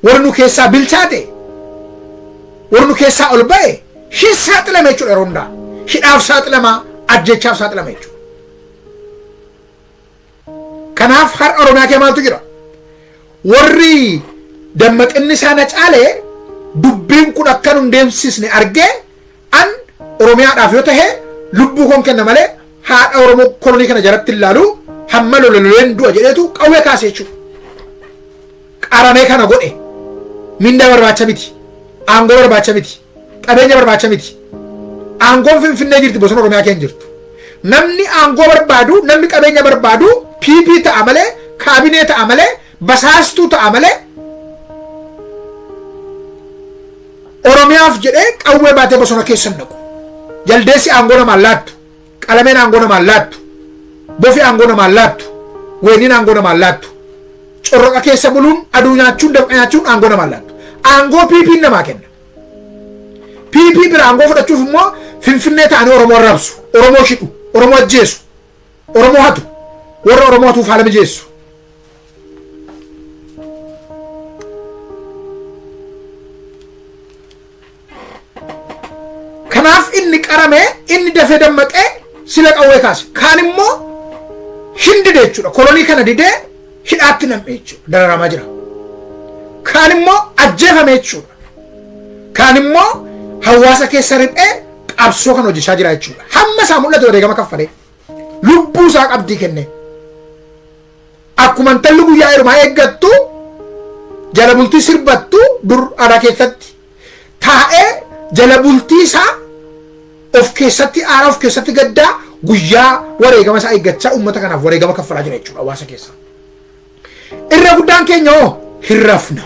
warri nu keessaa bilchaate, warri nu keessaa ol ba'e hin saaxilame jechuudha yeroo hundaa. Hidhaaf saaxilamaa, ajjechaaf saaxilama jechuudha. Kanaaf har'a Oromiyaa kee maaltu jira? Warri dammaqinni isaa na caalee dubbiin kun akka nun deemsisne argee, an Oromiyaadhaaf yoo tahe lubbuu koon kenna malee haadha Oromoo kolonii kana jalatti ilaalu, hamma lololeen du'a jedheetu qawwee kaase jechuudha. Qaramee kana godhe. Mindaa barbaacha miti. Aangoo barbaacha miti. Qabeenya barbaacha miti. Aangoon Finfinnee jirti, bosona Oromiyaa keenya jirtu. Namni aangoo barbaadu, namni qabeenya barbaadu PP ta'a malee, kaabinee ta'a malee, basaastuu ta'a malee, Oromiyaaf jedhee qawwee baatee bosona keessa hin naqu. Jaldeessi aangoo namaan laattu, qalameen aangoo namaan laattu, bofi aangoo namaan laattu, weeniin aangoo namaan laattu. Corroqa keessa buluun, aduu nyaachuun, dafqa nyaachuun aangoo namaan laattu. Aangoo PP namaa kenna. PP bira aangoo fudhachuuf immoo Finfinnee ta'anii Oromoo arrabsu, Oromoo shidhu, Oromoo ajjeesu, Oromoo hatu, warra Oromoo hatuuf haala mijeessu. Kanaaf inni qaramee, inni dafee dammaqee sila qawwee kaase. Kaan immoo hin dide jechuudha. Kolonii kana didee hidhaatti nam'e jechuudha. Dararamaa jira. Kaan immoo ajjeefame jechuudha. Kaan immoo hawaasa keessa riphee qabsoo kan hojjechaa jira jechuudha. Hamma isaa mul'ate wareegama kaffalee. Lubbuu isaa qabdii kenne. Akkuma intalli guyyaa heerumaa eeggattu jala bultii sirbattu, dur aadaa keessatti taa'ee jala bultii isaa of keessatti aara, of keessatti gaddaa, guyyaa wareegama isaa eeggachaa uummata kanaaf wareegama kaffalaa jira jechuudha hawaasa keessa. Irra guddaan keenya hoo hin rafna.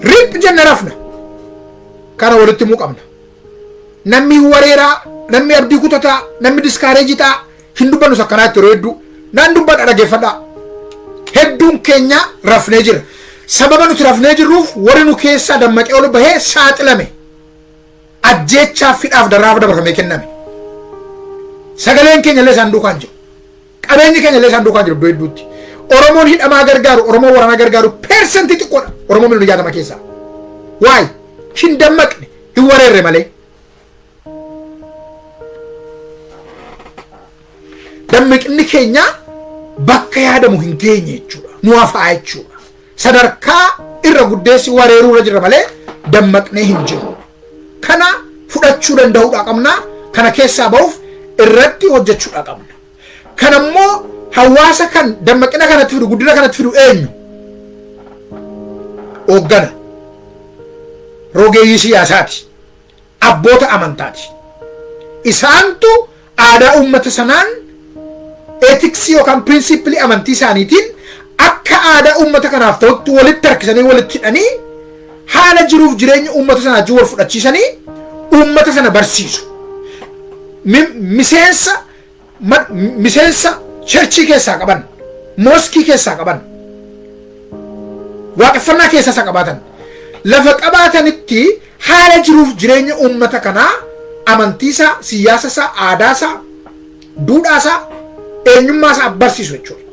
Rip jenne rafna. Kana walitti himuu qabna. Namni wareeraa, namni abdii kutataa, namni discourage ta'a, hin dubbannu sakkanaatti yeroo hedduu. Naan dubbadha, dhaggeeffadhaa. Hedduun keenya rafnee jira. Sababa nuti rafnee jirruuf warri nu keessaa dammaqee ol bahee saaxilame. Ajjeechaaf, hidhaaf, darraaf dabarfamee kenname. Sagaleen keenya illee isaan duukaan jiru. Qabeenyi keenya illee isaan duukaan jiru iddoo hedduutti. Oromoon hidhamaa gargaaru, Oromoon waraanaa gargaaru persentii xiqqoodha. Oromoo miliyoona 60 keessaa. Waay hin dammaqne, hin wareerre malee. Dammaqinni keenya bakka yaadamu hin geenye jechuudha. Nu hafaa jechuudha. Sadarkaa irra guddeessi wareeruu irra jirra malee dammaqnee hin jiru. Kana fudhachuu danda'uudha qabna. Kana keessaa ba'uuf irratti hojjechuudha qabna. Kana immoo hawaasa kan dammaqina kanatti fidu, guddina kanatti fidu eenyu? Hooggana. Rogeeyyii siyaasaati. Abboota amantaati. Isaantu aadaa uummata sanaan ethics yookaan principle amantii isaaniitiin akka aadaa uummata kanaaf ta'utti walitti harkisanii, walitti hidhanii, haala jiruuf jireenya uummata sanaa wajjin wal fudhachiisanii uummata sana barsiisu. Miseensa church keessaa qaban, mosque keessaa qaban, waaqeffannaa keessaa isa qabaatan, lafa qabaatanitti haala jiruuf jireenya uummata kanaa, amantiisaa, siyaasasaa, aadaasaa, duudhaasaa, eenyummaasaa barsiisu jechuudha.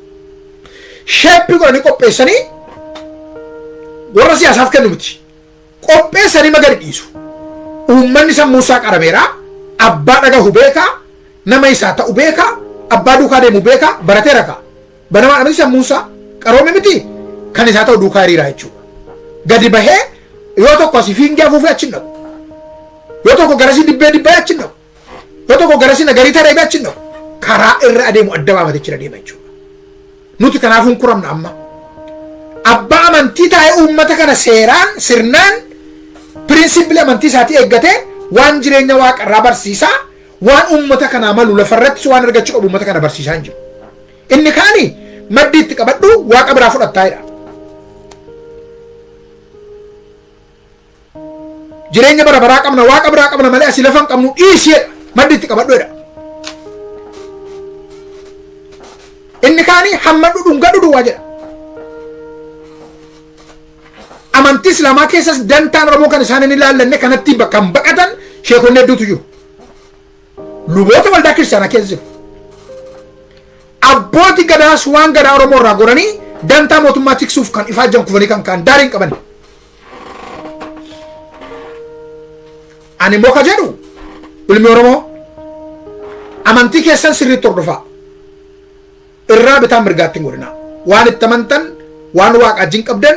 Shape godhanii qopheessanii warra siyaasaaf kennu miti. Qopheessanii magari dhiisu. Uummanni sammuu isaa qarameera, abbaa dhagahu beekaa, nama isaa ta'u beekaa, abbaa duukaa deemu beekaa, barateera kaa. Banamaa miti sammuun isaa qaroome miti, kan isaa ta'u duukaa hiriiraa jechuudha. Gadi bahee yoo tokko asii fiingee afuufee achi hin dhaqu. Yoo tokko garasii dibbee dibbee achi hin dhaqu. Yoo tokko garasii nagarii taree achi hin dhaqu. Karaa irra adeemu adda baafatee achi adeema jechuudha. Nuti kanaaf hin kuramna amma. Abbaa amantii taa'ee uummata kana seeraan, sirnaan, principle amantii isaatii eeggatee waan jireenya waaqarraa barsiisaa, waan uummata kanaa malu, lafarrattis waan argachuu qabu uummata kana barsiisaa hin jiru. Inni kaani maddii itti qabadhu, waaqa biraa fudhattaa jedha. Jireenya bara baraa qabna, waaqa biraa qabna malee asii lafa hin qabnu dhiisi jedha. Maddii itti qabadhu jedha. Inni kaani hammadhu, dhungadhu duwwaa jedha. Amantii Islaamaa keessas dantaan Oromoo kan isaan hin ilaallanne kanatti kan baqatan sheekonni hedduutu jiru. Luboota waldaa kiristaanaa keessa jiru. Abbooti gadaas waan gadaa Oromoo irraa goranii dantaa mootummaa tiksuuf kan ifaajjan kufanii kan kaan daarii hin qaban. Ani immoo ka jedhu, ilmi Oromoo amantii keessan sirriitti hordofaa. Irraa bitaa mirgaatti hin godhinaa. Waan itti amantan, waan waaqa wajjin qabdan,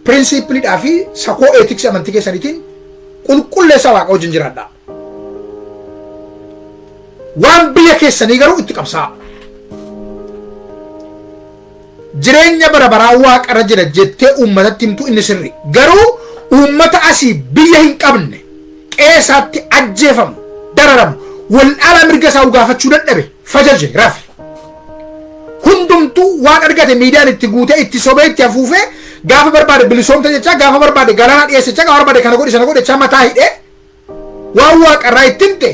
principleiidhaa fi sakoo ethics amantii keessaniitiin qulqulleessaa waaqa wajjin jiraadhaa. Waan biyya keessanii garuu itti qabsaa. Jireenya bara baraa waaqarra jira jettee uummatatti himtu inni sirri. Garuu uummata asii biyya hin qabne, qeesaatti ajjeefamu, dararamu, wal dhalaa mirga isaa gaafachuu dadhabe, fajaje rafe. Hundumtuu waan argate miidiyaan itti guutee, itti sobee, itti hafuufee, gaafa barbaade bilisoomta jechaa, gaafa barbaade galaana dhiyeessa jechaa, gaafa barbaade kana godhi sana godhi jechaa, mataa hidhee waan waaqarraa itti himte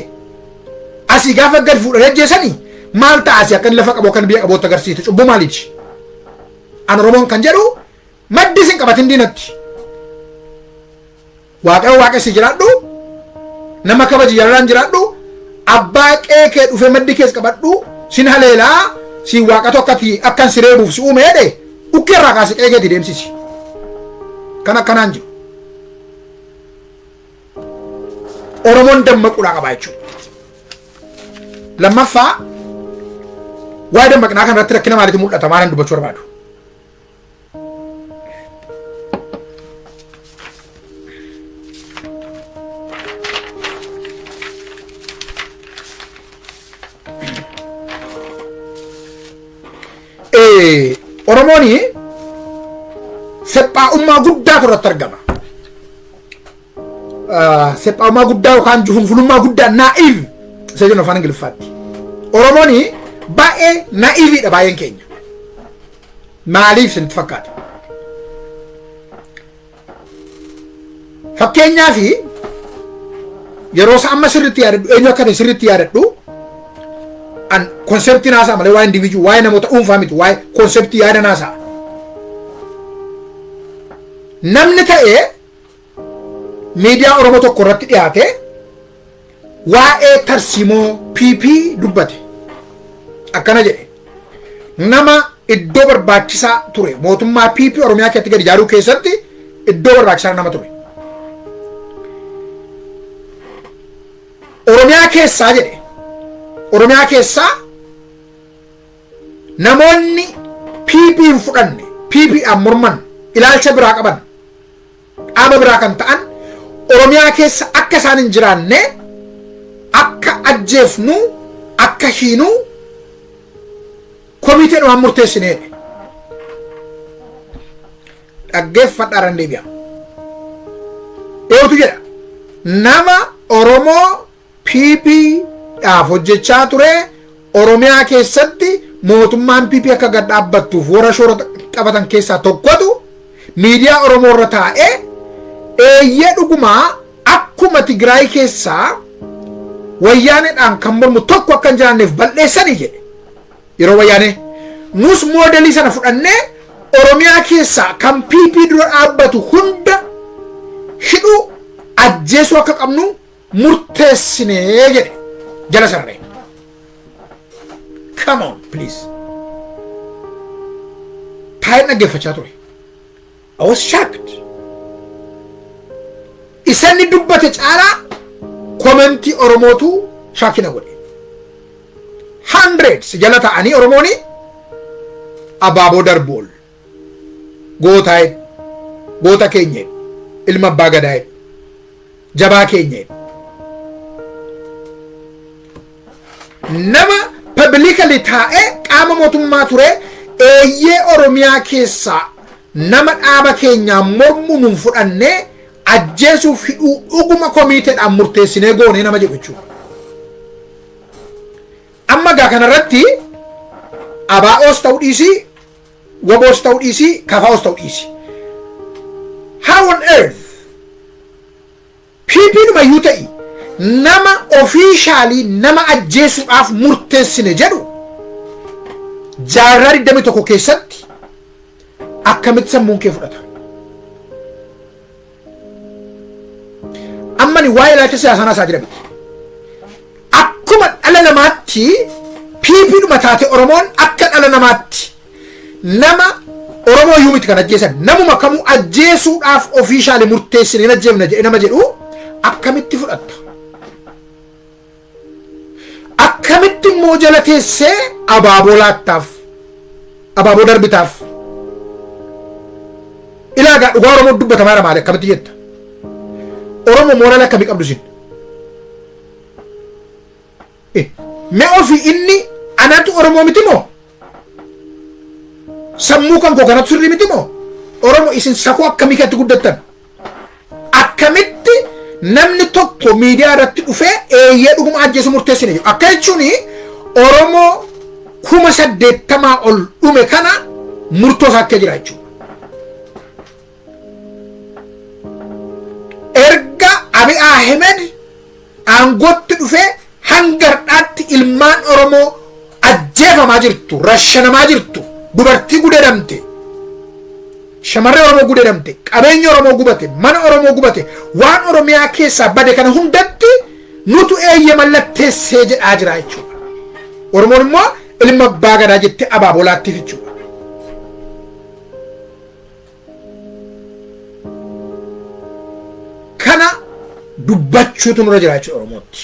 asii gaafa gad fuudhanii ajjeesanii maal ta'a? Asii akka inni lafa qabu, akka inni biyya qabuutti agarsiisu cubbuu maaliiti? An Oromoon kan jedhu, maddi isin qabatin diinatti. Waaqayyo waaqessi jiraadhu, nama kabaji, jaalalaan jiraadhu, abbaa qe'ee kee dhufee maddi kees qabadhu sin haleelaa, si waaqatu akkati akkan si reebuuf si uume jedhe, dhukkee irraa kaase qe'ee keetti deemsisi. Kan akkanaan jiru. Oromoon dammaquudhaa qaba jechuudha. Lammaffaa, waa'ee dammaqinaa kanarratti rakkina maaliitu mul'ata maalan dubbachuu barbaadu? Oromoon sephaa'ummaa guddaatu irratti argama. Sephaa'ummaa guddaa yookaan jufunfunummaa guddaa, naive isa jennu afaan Ingiliffaatti. Oromoon baay'ee naiveiidha baay'een keenya. Maaliif isinitti fakkaata? Fakkeenyaaf, yeroo isa amma sirriitti yaadadhu, eenyu akka ta'e sirriitti yaadadhu, an concept naasaa malee waa'ee individual, waa'ee namoota dhuunfaa miti, waa'ee concept yaada naasaa. Namni ta'ee miidiyaa Oromoo tokko irratti dhiyaate waa'ee tarsiimoo PP dubbate. Akkana jedhe. Nama iddoo barbaachisaa ture. Mootummaa PP Oromiyaa keessatti gadi ijaaruu keessatti iddoo barbaachisaa nama ture. Oromiyaa keessaa jedhe, Oromiyaa keessaa namoonni PP hin fudhanne, PP dhaan morman, ilaalcha biraa qaban, dhaaba biraa kan ta'an Oromiyaa keessa akka isaan hin jiraanne akka ajjeefnu, akka hiinu komiteen waan murteessineedha. Dhaggeeffadhaarran deebi'a. Eenyutu jedha? Nama Oromoo PP dhaaf hojjechaa ture, Oromiyaa keessatti mootummaan PP akka gad dhaabbattuuf warra shoora taphatan keessaa tokkotu miidiyaa Oromoo irra taa'ee, eeyyee, dhugumaa akkuma Tigraay keessaa Wayyaaneedhaan kan mormu tokko akka hin jiraanneef bal'eessanii jedhe. Yeroo Wayyaanee nus moodelii sana fudhannee Oromiyaa keessaa kan PP dura dhaabbatu hunda hidhuu, ajjeesuu akka qabnu murteessinee jedhe jala sararee. Come on, please. Taa'een dhaggeeffachaa ture. I was shocked. Isanni dubbate caalaa commentii Oromootu shock na godhe. Hundreds jala ta'anii Oromooni abaaboo darbool gootaa jedhu, goota keenya jedhu, ilma abbaa gadaa jedhu, jabaa keenya jedhu. Nama publicly taa'ee qaama mootummaa ture, eeyyee, Oromiyaa keessaa nama dhaaba keenyaa mormu nun fudhannee ajjeesuuf hidhuu dhuguma komiiteedhaan murteessinee goonee nama jedhu jechuudha. Amma gaa kanarratti ABOs ta'uu dhiisii, WBOs ta'uu dhiisii, KFOs ta'uu dhiisii. How on earth PP dhumayyuu ta'i nama officially nama ajjeesuudhaaf murteessine jedhu jaarraa 21 keessatti akkamitti sammuun kee fudhata? Amma ni waa'ee ilaalcha siyaasaa naasaa jira miti. Akkuma dhala namaatti PP dhuma taate, Oromoon akka dhala namaatti nama Oromoo iyyuu miti kan ajjeesan, namuma kamuu ajjeesuudhaaf officially murteessine, hin ajjeefna jedhe nama jedhu akkamitti fudhatta? Akkamitti immoo jala teessee abaaboo laattaaf, abaaboo darbitaaf? Ilaagaa, dhugaa Oromoo dubbatamaa jira maali, akkamitti jetta? Oromoo moral akkamii qabdu isin? Mee ofii inni anatu Oromoo miti moo? Sammuu kan koo kanatu sirrii miti moo? Oromoo, isin safuu akkamii keessatti guddattan? Akkamitti namni tokko miidiyaa irratti dhufee eeyyee, dhuguma ajjeesu murteessine jedhu? Akka jechuun Oromoo 80,000 ol dhume kana murtoo isaa akka jira jechuudha. Erga Abiy Ahmed aangootti dhufee hanga har'aatti ilmaan Oromoo ajjeefamaa jirtu, rashanamaa jirtu, dubartii gudeedamte, shamarree Oromoo gudeedamte, qabeenya Oromoo gubate, mana Oromoo gubate, waan Oromiyaa keessaa bade kana hundatti nutu eeyye mallatteessee jedhaa jira jechuudha. Oromoon immoo ilma abbaa gadaa jettee abaaboo laattiif jechuudha. Kana dubbachuutu nurra jira jechuudha Oromootti.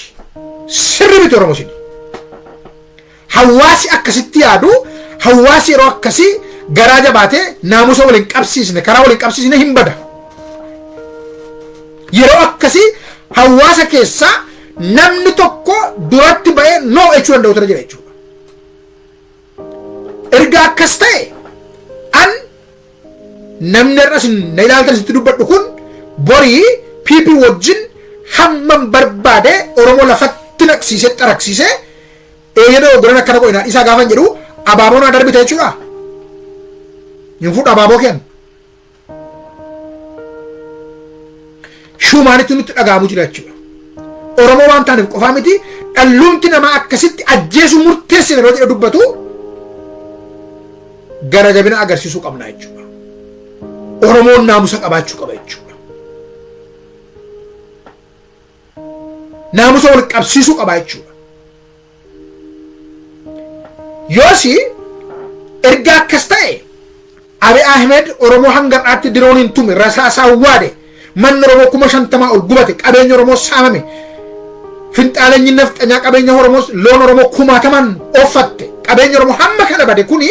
Sirri miti Oromoo isin. Hawaasi akkasitti yaadu, hawaasi yeroo akkasii garaa jabaatee naamusa waliin qabsiisne, karaa waliin qabsiisne hin bada. Yeroo akkasii hawaasa keessaa namni tokko duratti ba'ee no jechuu danda'u jira jechuudha. Erga akkas ta'e, an namni har'a isin na ilaaltan sitti dubbadhu kun borii PP wajjin hammam barbaade Oromoo lafatti naqsiisee xaraqsiisee, eeyyee, dogoggoran akkana godhe, naa dhiisaa gaafan jedhu abaaboo naa darbite jechuudha. Hin fudhu abaaboo kennu. Shumaanitti nutti dhaga'amu jira jechuudha. Oromoo waan taaneef qofaa miti, dhallumti namaa akkasitti ajjeesuu murteessine yeroo jedhe dubbatu gara jabina agarsiisuu qabna jechuudha. Oromoon naamusa qabaachuu qaba jechuudha. Naamusa wal qabsiisuu qaba jechuudha. Yoosi Erga akkas ta'e, Abiy Ahmed Oromoo hanga har'aatti dirooniin tume, rasaasaa waade, manni Oromoo 50,000 ol gubate, qabeenya Oromoo saamame, finxaalenyi nafxanyaa qabeenya Oromoo, loon Oromoo kumaatamaan ooffatte, qabeenya Oromoo hamma kana bade, kuni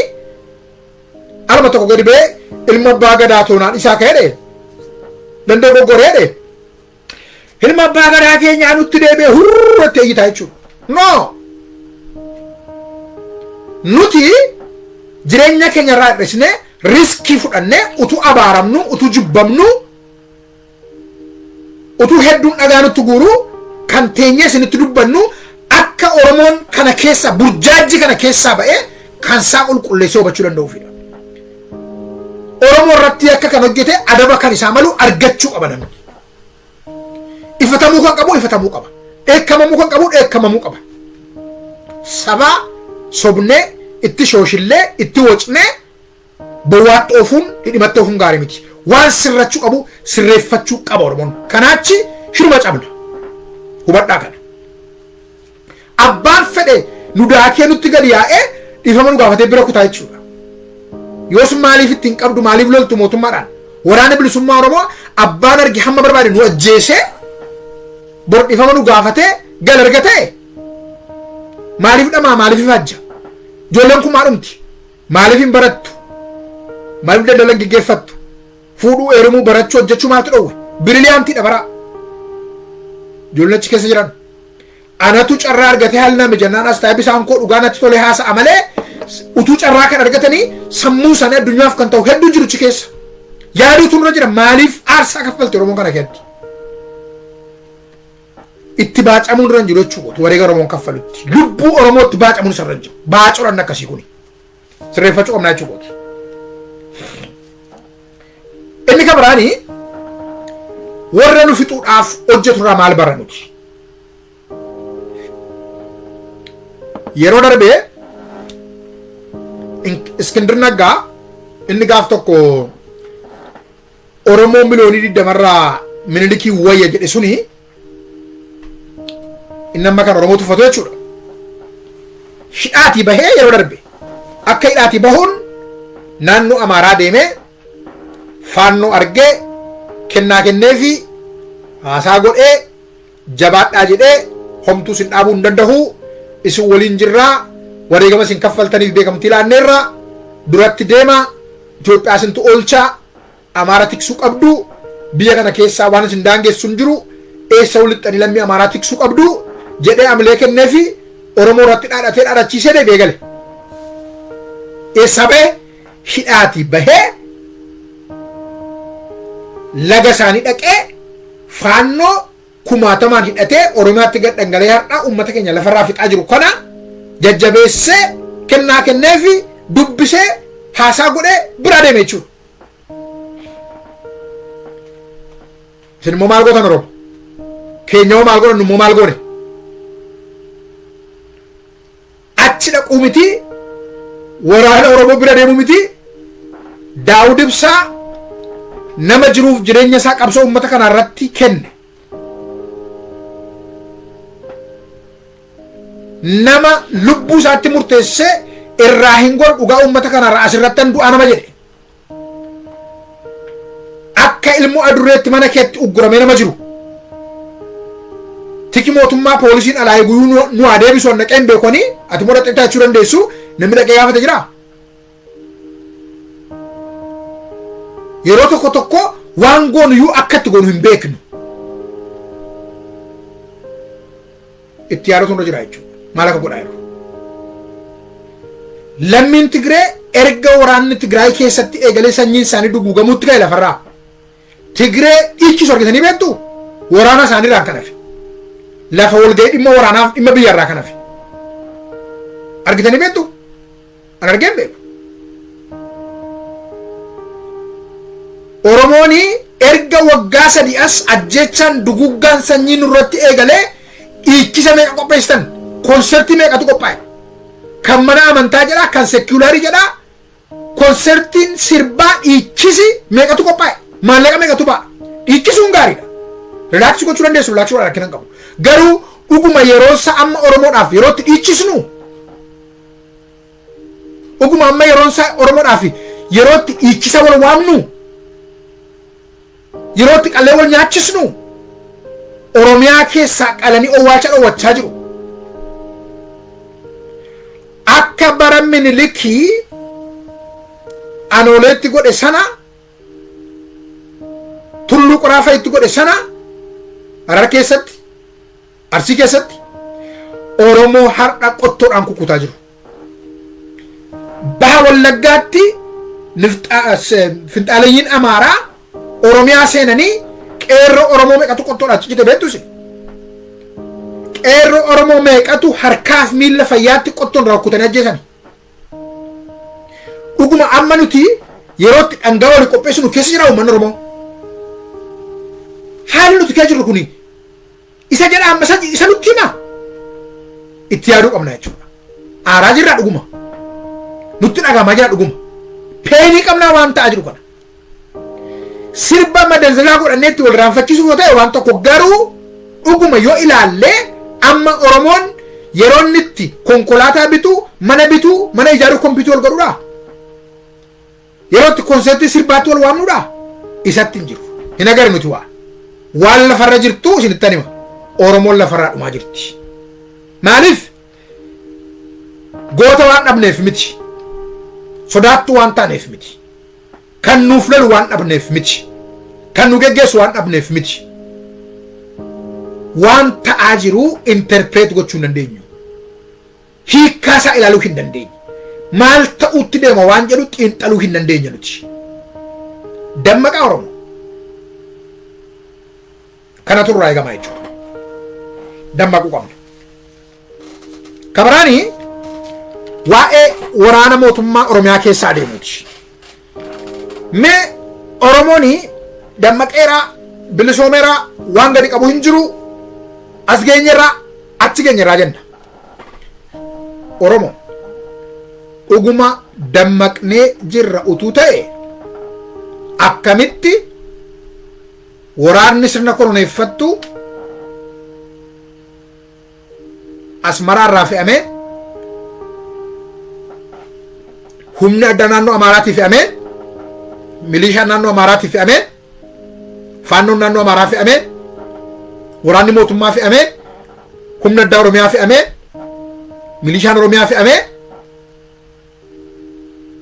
alma tokko gadi ba'ee ilma abbaa gadaa toonaan isaa ka'edhe danda'u goggoreedhe ilma abbaa gadaa keenyaa nutti deebi'e hurratti eeyyitaa jechuudha. No! Nuti jireenya keenya irraa hir'isnee, risk fudhannee, utuu abaaramnu, utuu jibbamnu, utuu hedduun dhagaa nutti guuru kan teenyee isinitti dubbannu, akka Oromoon kana keessa, burjaajji kana keessaa ba'ee kan isaa qulqulleessee hubachuu danda'uufidha. Oromoo irratti akka kan hojjete adaba kan isaa malu argachuu qaba namni. Ifatamuu kan qabu ifatamuu qaba. Dheekkamamuu kan qabu dheekkamamuu qaba. Sabaa sobnee, itti shooshillee, itti wocnee, bowwaatti oofuun, dhidhimatti oofuun gaarii miti. Waan sirrachuu qabu sirreeffachuu qaba Oromoon. Kanaachi shiruma cabna. Hubadhaa kana. Abbaan fedhe nu daakee nutti gadi yaa'ee dhiifama nu gaafatee bira kutaa jechuudha. Yoos maaliif ittiin qabdu, maaliif loltu mootummaadhaan? Waraana Bilisummaa Oromoo abbaan arge hamma barbaade nu ajjeesee bor dhiifama nu gaafatee gal erga ta'e, maaliif dhamaa, maaliif ifaajja? Ijoolleen kun maadhumti? Maaliif hin barattu? Maaliif daldala hin geggeeffattu? Fuudhuu, heerumuu, barachuu, hojjechuu maaltu dhowwe? Brilliantiidha baraa. Ijoolleen achi keessa jiran. Anatu carraa argatee haalli nama jennaan as taa'ee bisaan koo dhugaa natti tolee haasa'a malee, utuu carraa kan argatanii sammuu isaanii addunyaaf kan ta'u hedduu jiru achi keessa. Yaaduutu nurra jira. Maaliif aarsaa kaffalti Oromoon kana keessatti? Itti baacamuun irra hin jiru jechuudha. Wareega Oromoon kaffalutti. Lubbuu Oromootti baacamuun isa irra hin jiru. Baacoran akkasii kuni. Sirreeffachuu qabnaa jechuudha. Inni kan biraanii, warra nu fixuudhaaf hojjetu irraa maal bara nuti? Yeroo darbee Iskindir Naggaa inni gaaf tokko Oromoo 20 miliyoonarraa Minilikii wayya jedhe suni, inni amma kan Oromoo tuffatu jechuudha. Hidhaatii bahee, yeroo darbe akka hidhaatii bahuun naannoo Amaaraa deemee Faannoo argee, kennaa kenneefi, haasaa godhee, jabaadhaa jedhee, homtuu isin dhaabuu hin danda'u, isin waliin jirraa, wareegama isin kaffaltaniif beekamtii laanneerra, duratti deema, Itoophiyaa isintu oolchaa, Amaara tiksuu qabdu, biyya kana keessaa waan isin daangessu hin jiru, eessa walittanii lammii Amaaraa tiksuu qabdu jedhee amilee kenneefi Oromoo irratti dhaadhatee dhaadhachiisee deebi'ee gale. Eessaa bahee? Hidhaatii bahee laga isaanii dhaqee Faannoo kumaatamaan hidhatee Oromiyaatti gad dhangala'ee har'aa uummata keenya lafarraa fixaa jiru kana jajjabeessee, kennaa kenneefi, dubbisee, haasaa godhee biraa deeme jechuudha. Isin immoo maal gootan Oromoo? Keenya hoo maal godhan? Immoo maal goone? Achi dhaquu miti, waraana Oromoo bira deemuu miti, Daawud Ibsaa nama jiruuf jireenya isaa qabsoo uummata kanaa irratti kenne. Nama lubbuu isaatti murteessee irraa hin goru, dhugaa uummata kanarraa asirratti du'aa nama jedhe. Akka ilmoo adurreetti mana keetti ugguramee nama jiru. Tiki mootummaa poolisiin alaa eeguyyuu nu haa deebisu, an dhaqee hin beekanii, ati immoo dhaqxee taachuu dandeessu, namni dhaqee gaafate jiraa? Yeroo tokko tokko waan goonu iyyuu akka itti goonu hin beeknu. Itti yaadatu irra jira jechuudha. Maal akka godhaa jiru? Lammiin Tigree erga waraanni Tigraay keessatti eegalee sanyiin isaanii duguugamuutti ka'e lafarraa. Tigree dhiichisu argitanii beektu? Waraana isaaniirraa kan hafe. Lafa walgahii dhimma waraanaaf dhimma biyyarraa kan hafe. Argitanii beektu? An argeen beeku. Oromoon erga waggaa 3 as ajjechaan duguggaan sanyii nurratti eegalee dhiichisa meeqa qopheessitan? Konsertii meeqatu qophaa'e? Kan mana amantaa jedhaa, kan secular jedhaa, konsertiin sirbaa dhiichisi meeqatu qophaa'e? Maallaqa meeqatu ba'a? Dhiichisuun gaariidha. Relax gochuu dandeessu, relax godhaa, rakkina hin qabu. Garuu dhuguma yeroo isa amma Oromoodhaaf yeroo itti dhiichisnu Dhuguma amma yeroon isaa Oromoodhaaf yerootti dhiichisa wal waamnu, yerootti qallee wal nyaachisnu, Oromiyaa keessaa qalanii owwaalcha dhowwachaa jiru. Akka bara Minilikii Anooleetti godhe sana, Tulluu Qoraa fa'itti godhe sana, Harar keessatti, Arsii keessatti Oromoo har'a qottoodhaan kukkutaa jiru. Baha Wallaggaatti finxaaleyyiin Amaaraa Oromiyaa seenanii qeerroo Oromoo meeqatu qottoodhaan ciccite beektu isin? Qeerroo Oromoo meeqatu harkaaf miilla fayyaatti qottoon rukkutanii ajjeesani? Dhuguma amma nuti yerootti dhangaa walii qopheessinu keessa jira uummanni Oromoo. Haalli nuti keessa jirru kuni isa jedha amma isa nutti hima. Itti yaaduu qabna jechuudha. Aaraa jirraa dhuguma. Nutti dhagahamaa jira dhuguma. Pain qabnaa waan ta'aa jiru kana. Sirba madanzagaa godhannee itti wal raanfachiisuu yoo ta'e waan tokko, garuu dhuguma yoo ilaallee amma Oromoon yeroo inni itti konkolaataa bituu, mana bituu, mana ijaaruu, compete wal godhudha. Yeroo itti konsertii sirbaatti wal waamnudha. Isatti hin jiru. Hin agarre nuti waa. Waan lafarra jirtu isinittan hima. Oromoon lafarraa dhumaa jirti. Maaliif? Goota waan dhabneef miti. Sodaattuu waan taaneef miti. Kan nuuf lolu waan dhabneef miti. Kan nu geggeessu waan dhabneef miti. Waan ta'aa jiru interpret gochuu hin dandeenyu. Hiikkaa isaa ilaaluu hin dandeenyu. Maal ta'utti deema waan jedhu xiinxaluu hin dandeenye nuti. Dammaqaa Oromoo. Kanatu irraa eegamaa jechuudha. Dammaquu qabna. Kabiraani waa'ee waraana mootummaa Oromiyaa keessa adeemuuti. Mee Oromoon dammaqeeraa, bilisoomeeraa, waan gadi qabu hin jiru, as geenyerraa, achi geenyerraa jenna. Oromoo dhuguma dammaqnee jirra utuu ta'e akkamitti waraanni sirna koloneeffattu Asmaraa irraa fe'amee, humni addaa naannoo Amaaraatii fe'amee, milishaan naannoo Amaaraatii fe'amee, faannoon naannoo Amaaraa fe'amee, waraanni mootummaa fe'amee, humni addaa Oromiyaa fe'amee, milishaan Oromiyaa fe'amee,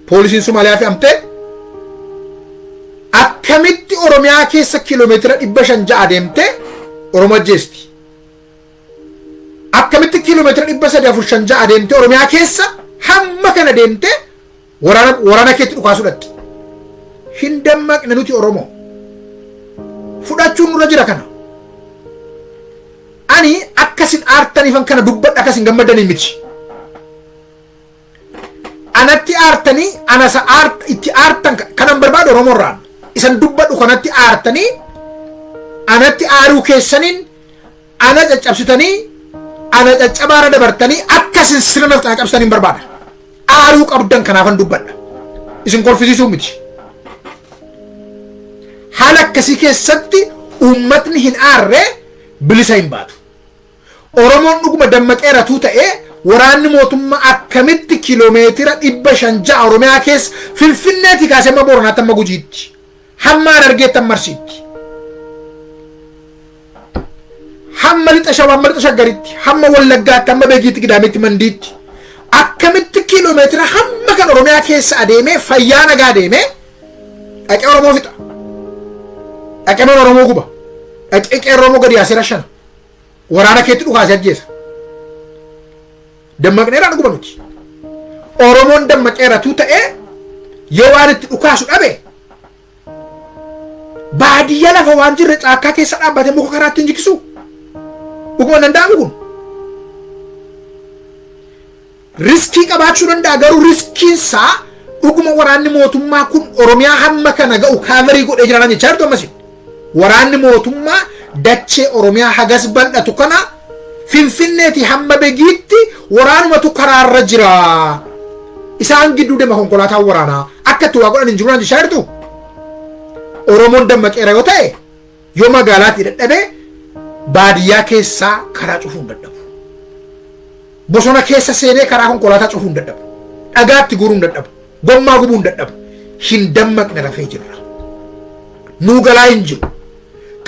poolisiin Somaaliyaa fe'amtee akkamitti Oromiyaa keessa kiiloomeetira 506 deemtee Oromoo ajjeesti? Akkamitti kiiloomeetira 300, 4, 5, 6 deemtee Oromiyaa keessa hamma kana deemtee waraana keetti dhukaasuu dhaqxi? Hin dammaqne nuti Oromoo. Fudhachuun nurra jira kana. Ani akkasin aartaniifan kana dubbadha, akkasin gammadanii miti. Anatti aartanii ana isa itti aartan kanan barbaadu Oromoorraan. Isan dubbadhu kanatti aartanii anatti aaruu keessaniin ana caccabsitanii, ana caccabaara dabartanii akka isin sirna nafxaa cabsitanii barbaada. Aaruu qabdan kanaafan dubbadha. Isin kolfisiisuu miti. Haala akkasii keessatti uummatni hin aarre bilisa hin baatu. Oromoon dhuguma dammaqeeratuu ta'ee waraanni mootummaa akkamitti kiiloomeetira 506 Oromiyaa keessa Finfinneetii kaasee amma Booranaatti, amma Gujiitti, hamma Harargeetti, amma Arsiitti, hamma lixa Shawaa, hamma lixa Shaggaritti, hamma Wallaggaatti, hamma Beegiitti, Gidaamitti, Mandiitti akkamitti kiiloomeetira hamma kan Oromiyaa keessa adeemee fayyaa nagaa adeemee dhaqee Oromoo fixa, dhaqee mana Oromoo guba, dhaqee qeerroo Oromoo gadi yaasee rashana, waraana keetti dhukaasee ajjeesa? Dammaqneerraa dhuguma nuti? Oromoon dammaqeeratuu ta'ee yoo waan itti dhukaasu dhabe baadiyyaa lafa waan jirre caakkaa keessa dhaabbatee muka karaatti hin jigsu. Dhuguma danda'amu kun? Risk qabaachuu danda'a, garuu riskiinsaa dhuguma waraanni mootummaa kun Oromiyaa hamma kana ga'u cover godhee jira jechaa jirtu ammas. Waraanni mootummaa dachee Oromiyaa hagas bal'atu kana Finfinneeti hamma Begiitti waraanumatu karaarra jira. Isaan gidduu deema konkolaataan waraanaa. Akka itti waa godhan hin jiru jechaa jirtu. Oromoon dammaqeera yoo ta'e yoo magaalaatti dadhabee baadiyyaa keessaa karaa cufuu hin dadhabu. Bosona keessa seenee karaa konkolaataa cufuu hin dadhabu. Dhagaatti guuruu hin dadhabu. Gommaa gubuu hin dadhabu. Hin dammaqne, rafee jirra. Nuu galaa hin jiru.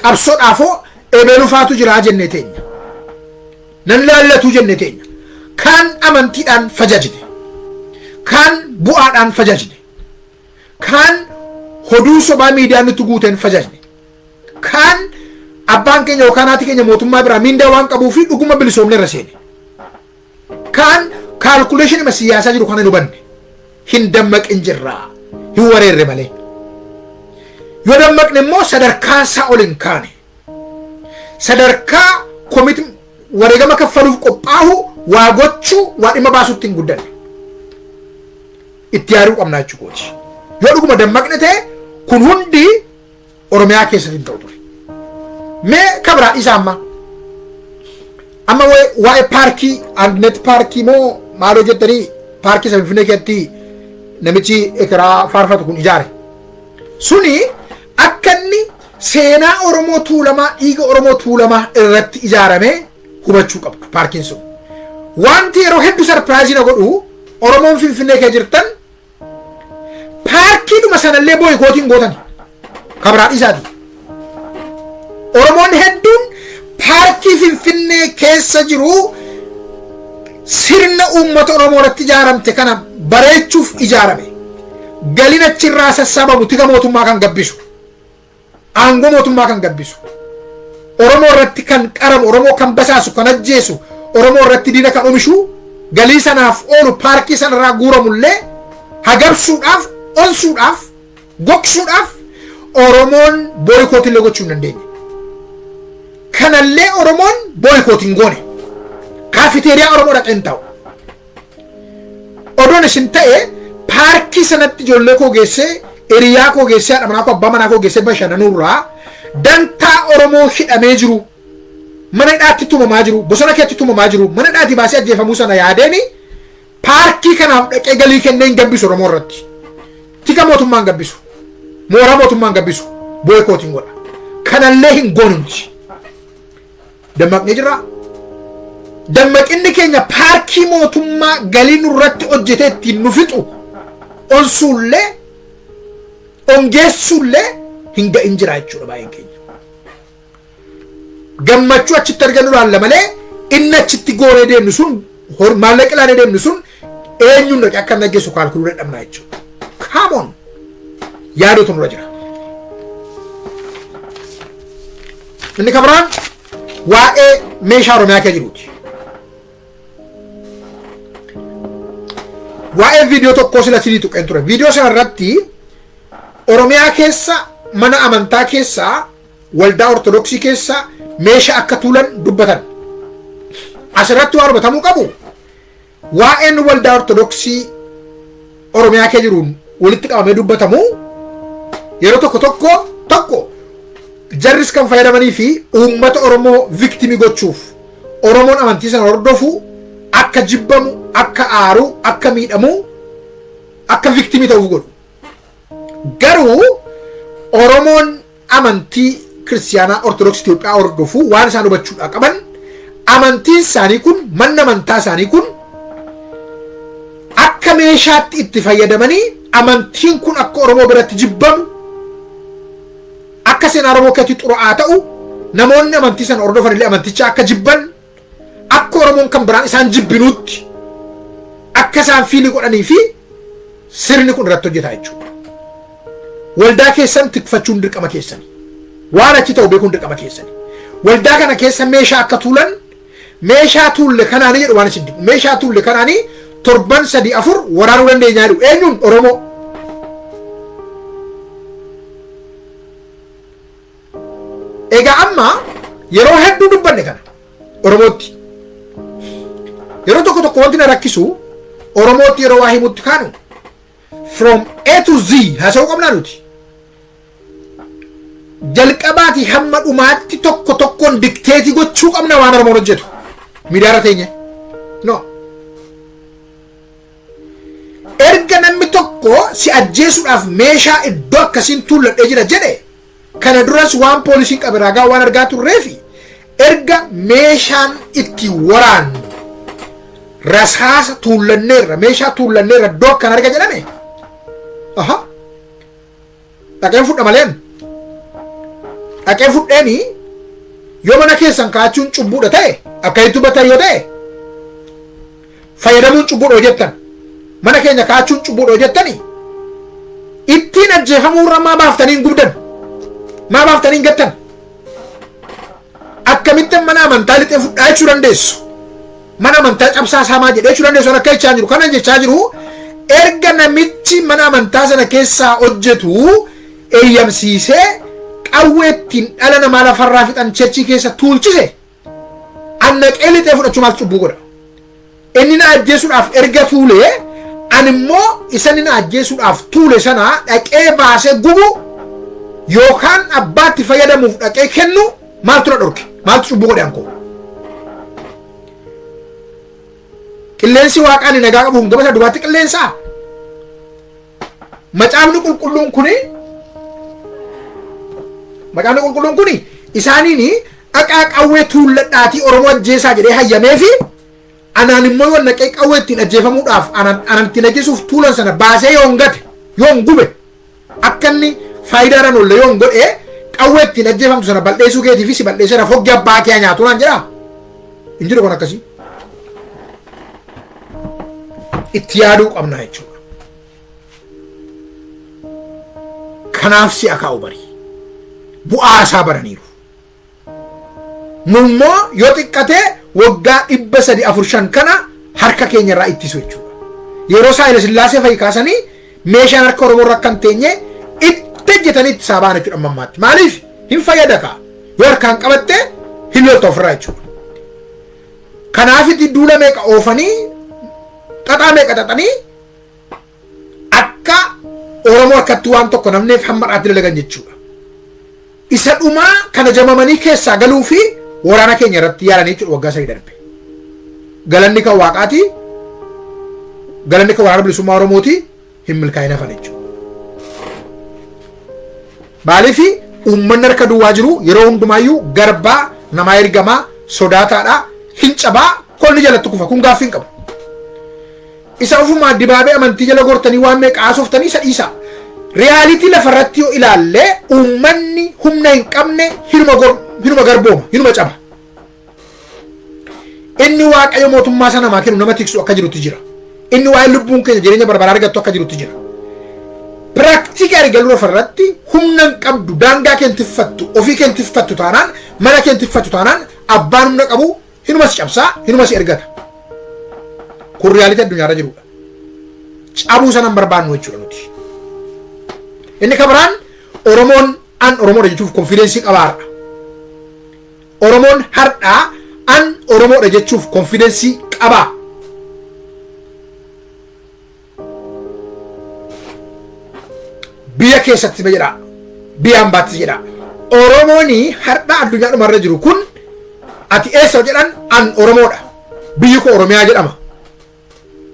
Qabsoodhaafoo ebelufaatu jiraa jennee teenya. Nan laallatuu jennee teenya. Kaan amantiidhaan fajajne. Kaan bu'aadhaan fajajne. Kaan hoduu sobaa miidiyaan nutti guuteen fajajne. Kaan abbaan keenya yookaan haati keenya mootummaa biraa miindaa waan qabuu fi dhuguma bilisoomne irra seene. Kaan calculation siyaasaa jiru kana hin hubanne. Hin dammaqin jirraa. Hin wareerre malee. Yoo dammaqne immoo sadarkaa isaa ol hin kaane. Sadarkaa commit wareegama kaffaluuf qophaa'u, waa gochuu, waa dhimma baasuutti hin guddanne. Itti yaaduu qabnaa jechuudha. Yoo dhuguma dammaqne ta'e, kun hundi Oromiyaa keessatti hin ta'u ture. Mee kabraa dhiisa amma. Amma waa'ee paarkii, Andinet paarkii moo maaloo jettanii, paarkii isa Finfinnee keessatti namichi ekeraa faarfatu kun ijaare. Suni akka inni seenaa Oromoo Tuulamaa, dhiiga Oromoo Tuulamaa irratti ijaarame hubachuu qabdu paarkiin sun. Wanti yeroo hedduu surprise na godhu, Oromoon Finfinnee keessa jirtan paarkiidhuma sanallee boycottiin gootan, kabraa dhiisaati. Oromoon hedduun paarkii Finfinnee keessa jiru sirna uummata Oromoo irratti ijaaramte kana bareechuuf ijaarame. Galiin achirraa sassaabamu tika mootummaa kan gabbisu. Aangoo mootummaa kan gabbisu. Oromoo irratti kan qaramu, Oromoo kan basaasu, kan ajjeesu, Oromoo irratti diina kan oomishu, galii sanaaf oolu paarkii sanarraa guuramullee hagabsuudhaaf, onsuudhaaf, gogsuudhaaf Oromoon boycottillee gochuu hin dandeenye. Kanallee Oromoon boycott hin goone. Kaafiteeriyaa Oromoo dhaqee hin taa'u. Odoon isin ta'e, paarkii sanatti ijoollee koo geessee, hiriyaa koo geessee, haadha manaa koo, abbaa manaa koo geessee bashannanuurraa, dantaa Oromoo hidhamee jiru, mana hidhaatti tumamaa jiru, bosona keetti tumamaa jiru, mana hidhaatti baasee ajjeefamuu sana yaadeeni paarkii kanaaf dhaqee galii kennee hin gabbisu Oromoo irratti. Tika mootummaa hin gabbisu. Mooraa mootummaa hin gabbisu. Boycottiin godha. Kanallee hin goonu nuti. Dammaqnee jirraa? Dammaqinni keenya paarkii mootummaa galii nurratti hojjetee ittiin nu fixu onsuullee ongeessuullee hin ga'in jira jechuudha baay'een keenya. Gammachuu achitti argannu laalla malee, inni achitti goonee deemnu sun, maallaqa ilaalee deemnu sun eenyuun dhaqee akka naggeessu calculate dadhabnaa jechuudha. Come on! Yaaduutu nurra jira. Inni kabiraan waa'ee meeshaa Oromiyaa keessa jiruuti. Waa'ee viidiyoo tokkoo sila sidii tuqeen ture. Viidiyoo sana irratti Oromiyaa keessa mana amantaa keessaa, waldaa Ortodoksii keessa meeshaa akka tuulan dubbatan. Asirratti waan hubatamuu qabu, waa'een waldaa Ortodoksii Oromiyaa keessa jiruun walitti qabamee dubbatamu yeroo tokko tokko tokko jarris kan fayyadamanii fi uummata Oromoo victim gochuuf, Oromoon amantii sana hordofu akka jibbamu, akka aaru, akka miidhamu, akka victim ta'uuf godhu. Garuu Oromoon amantii Kiristiyaanaa Ortodoksii Itoophiyaa hordofu waan isaan hubachuudhaa qaban, amantiin isaanii kun, manni amantaa isaanii kun akka meeshaatti itti fayyadamanii amantiin kun akka Oromoo biratti jibbamu, akka seenaa Oromoo keessatti xuraa'aa ta'u, namoonni amantii sana hordofan illee amanticha akka jibban, akka Oromoon kan biraan isaan jibbinuutti akka isaan feel godhanii fi sirni kun irratti hojjetaa jechuudha. Waldaa keessan tikfachuun dirqama keessani. Waan achi ta'u beekuun dirqama keessani. Waldaa kana keessa meeshaa akka tuulan, meeshaa tuulle kanaanii jedhu waan isin dibu. Meeshaa tuulle kanaanii torban sadii afur waraanuu dandeenyaa jedhu. Eenyuun? Oromoo. Egaa amma yeroo hedduu dubbanne kana Oromootti. Yeroo tokko tokko wanti na rakkisu, Oromootti yeroo waa himutti kaanu from A to Z haasa'uu qabnaa nuti. Jalqabaatii hamma dhumaatti tokko tokkoon dictate gochuu qabna waan Oromoon hojjetu. Miidiyaa irra teenye. No. Erga namni tokko si ajjeesuudhaaf meeshaa iddoo akkasiin tuulladhee jira jedhe, kana duras waan poolisiin qabe ragaa waan argaa turreefi, erga meeshaan itti waraannu Rasaasa tuullanneerra, meeshaa tuullanneerra, iddoo akkan arga jedhame. Aha. Dhaqeen fudha maleen. Dhaqee fudheeni yoo mana keessan kaa'achuun cubbuudha ta'e, akkamitti hubattan yoo ta'e, fayyadamuun cubbuudha yoo jettan, mana keenya kaa'achuun cubbuudha yoo jettani, ittiin ajjeefamuurra maa baaftanii hin gubdan? Maa baaftanii hin gattan? Akkamittan mana amantaa lixee fudhaa jechuu dandeessu? Mana amantaa cabsaa saamaa jedhee jechuu dandeessu? Akka jechaa jiru kana jechaa jiru, erga namichi mana amantaa sana keessaa hojjetu eeyyamsiisee qawwee ittiin dhala namaa lafarraa fixan churchii keessa tuulchise, annaqee lixee fudhachuu maaltu cubbuu godha? Inni na ajjeesuudhaaf erga tuulee, ani immoo isa inni na ajjeesuudhaaf tuule sana dhaqee baasee gubu yookaan abbaatti fayyadamuuf dhaqee kennu maaltu na dhorke? Maaltu cubbuu godhe ankoo? Qilleensi waaqaan nagaa qabu kun gama isaa dubaatti qilleensaa? Macaafni qulqulluun kuni isaaniin dhaqaa qawwee tuulladhaatii Oromoo ajjeesaa jedhee hayyamee fi anaan immoo yoo naqee qawwee ittiin ajjeefamuudhaaf anan ittiin ajjeesuuf tuulan sana baasee yoon gate, yoon gube, akka inni faayidaarra hin oolle yoon godhe, qawwee ittiin ajjeefamtu sana bal'eessuu keetii fi si bal'eesseera foggi abbaa kee nyaatu naan jedhaa? Hin jiru. Kun akkasii itti yaaduu qabna jechuudha. Kanaaf si'a kaa'u bari bu'aa isaa baraniiru. Nu immoo yoo xiqqate waggaa 300, 4, 5 kana harka keenya irraa ittisu jechuudha. Yeroo Saayila Sillaasee fa'i kaasanii meeshaan harka Oromoo irra akka hin teenye itti hojjetanii itti isaa ba'an jechuudha amma ammaatti. Maaliif hin fayyada kaa? Yoo harkaan qabatte hin lolta ofirraa jechuudha. Kanaafitti duula meeqa oofanii, xaxaa meeqa xaxanii akka Oromoo harkatti waan tokko namneef hamma har'aatti dalagan jechuudha. Isa dhumaa kana jamamanii keessaa galuu fi waraana keenya irratti yaalanii jechuudha waggaa 3 darbe. Galanni kan waaqaati, galanni kan waraana bilisummaa Oromooti, hin milkaa'in hafan jechuudha. Maaliif? Uummanni harka duwwaa jiru yeroo hundumaayyuu garbaa namaa ergamaa sodaataadha, hin cabaa, kolli jalatti kufa, kun gaaffii hin qabu. Isa ofumaa dibaabee amantii jala gortanii waan meeqa haasoftanii isa dhiisaa. Reality lafarratti yoo ilaalle, uummanni humna hin qabne hinuma garbooma, hinuma caba. Inni Waaqayyo mootummaa sana namaa kennu nama tiksu akka jirutti jira. Inni waa'ee lubbuun keenya jireenya barbaraa argattu akka jirutti jira. Practically galuu lafarratti humna hin qabdu, daangaa kee hin tiffattu, ofii kee hin tiffattu taanaan, mana kee hin tiffattu taanaan, abbaan humna qabu hinuma si cabsaa, hinuma si ergata. Kun reality addunyaarra jirudha. Cabuu sana hin barbaannu jechuudha nuti. Inni kabiraan, Oromoon an Oromoodha jechuuf confidence qabaarra. Oromoon har'aa an Oromoodha jechuuf confidence qabaa. Biyya keessatti jedha. Biyya hambaatti jedha. Oromoon har'a addunyaa dhumarra jiru kun ati eessa jedhan, an Oromoodha. Biyyi koo Oromiyaa jedhama.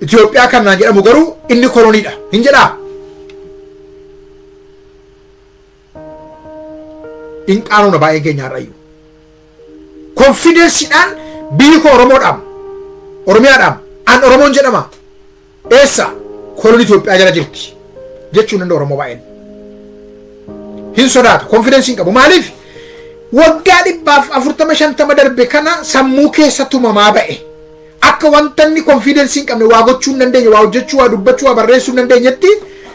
Itoophiyaa kan naan jedhamu garuu inni koloniidha. Hin jedhaa? Hin qaanona baay'een keenya har'ayyuu. Confidencedhaan biyyi koo Oromoodhaam. Oromiyaadhaam. An Oromoon jedhama. Eessa? Kolonii Itoophiyaa jala jirti. Jechuun danda'u Oromoo baay'een. Hin sodaatu. Confidence hin qabu. Maaliif? Waggaa 140, 50 darbe kana sammuu keessa tumamaa ba'e. Akka wanta inni confidence hin qabne, waa gochuu hin dandeenye, waa hojjechuu, waa dubbachuu, waa barreessuu hin dandeenyetti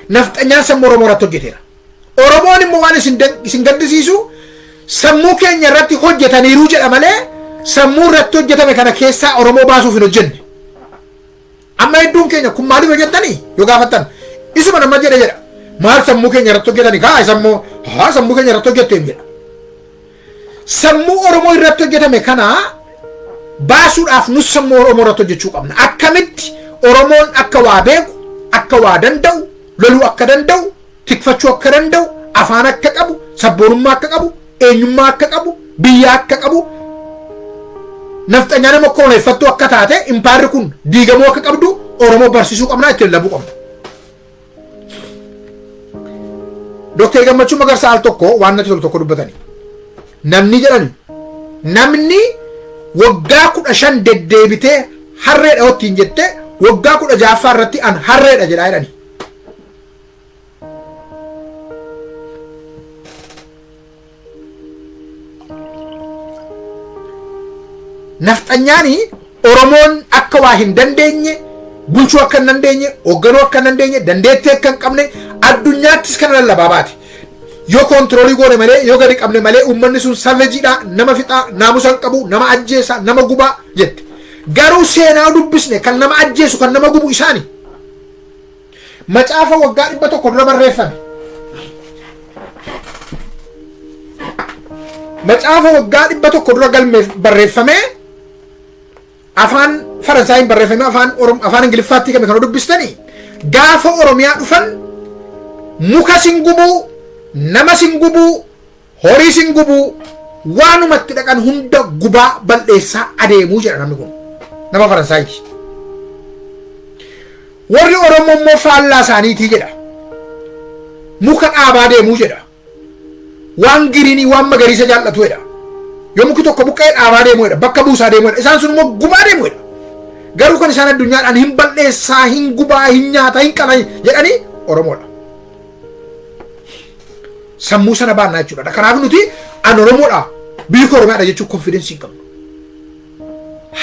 nafxanyaan sammuu Oromoo irratti hojjeteera. Oromoon immoo waan isin gaddisiisu, sammuu keenya irratti hojjetaniiru jedha malee sammuu irratti hojjetame kana keessaa Oromoo baasuuf hin hojjenne. Amma hedduun keenya kun maaliif hojjettanii yoo gaafattan, isuma nama jedhe jedha. Maal sammuu keenya irratti hojjetanii kaa isa immoo haa sammuu keenya irratti hojjetteen jedha. Sammuu Oromoo irratti hojjetame kana baasuudhaaf nus sammuu Oromoo irratti hojjechuu qabna. Akkamitti Oromoon akka waa beeku, akka waa danda'u, loluu akka danda'u, tikfachuu akka danda'u, afaan akka qabu, sabboonummaa akka qabu, eenyummaa akka qabu, biyya akka qabu, nafxanyaa nama koloneeffattuu akka taate, impaarri kun diigamuu akka qabdu Oromoo barsiisuu qabna, ittiin lallabuu qabna. Dooktar Gammachuu Magarsaa al tokko waan natti tolu tokko dubbatani. Namni jedhani, namni waggaa 15 deddeebitee Harreedha ottiin jette waggaa 16ffaa irratti an harreedha jedhaa jedhani. Nafxanyaani Oromoon akka waa hin dandeenye, bulchuu akka hin dandeenye, hoogganuu akka hin dandeenye, dandeettii akka hin qabne addunyaattis kana lallabaa baate. Yoo control goone malee, yoo gadi qabne malee uummanni sun savageiidha, nama fixaa, naamusa hin qabu, nama ajjeesa, nama gubaa jette. Garuu seenaa dubbisne kan nama ajjeesu, kan nama gubu isaani. Macaafa waggaa 100 dura barreeffame. Macaafa waggaa 100 dura galmeef barreeffamee afaan Faransaayiin barreeffame afaan Orom afaan Ingiliffaatti hiikame kana dubbistanii gaafa Oromiyaa dhufan muka sin gubuu, nama sin gubuu, horii sin gubuu, waanumatti dhaqan hunda gubaa bal'eessaa adeemuu jedha namni kun. Nama Faransaayiti. Warri Oromoo immoo faallaa isaaniitii jedha. Muka dhaabaa deemuu jedha. Waan green waan magariisa jaallatu jedha. Yoo muki tokko buqqa'ee dhaabaa deemuu jedha. Bakka buusaa deemuu jedha. Isaan sun immoo gubaa deemuu jedha. Garuu kan isaan addunyaadhaan hin bal'eessaa, hin gubaa, hin nyaata, hin qala jedhanii Oromoodha. Sammuu sana baannaa jechuudha. Kanaaf nuti an Oromoodha, biyyi koo Oromiyaadha jechuun confidence hin qabnu.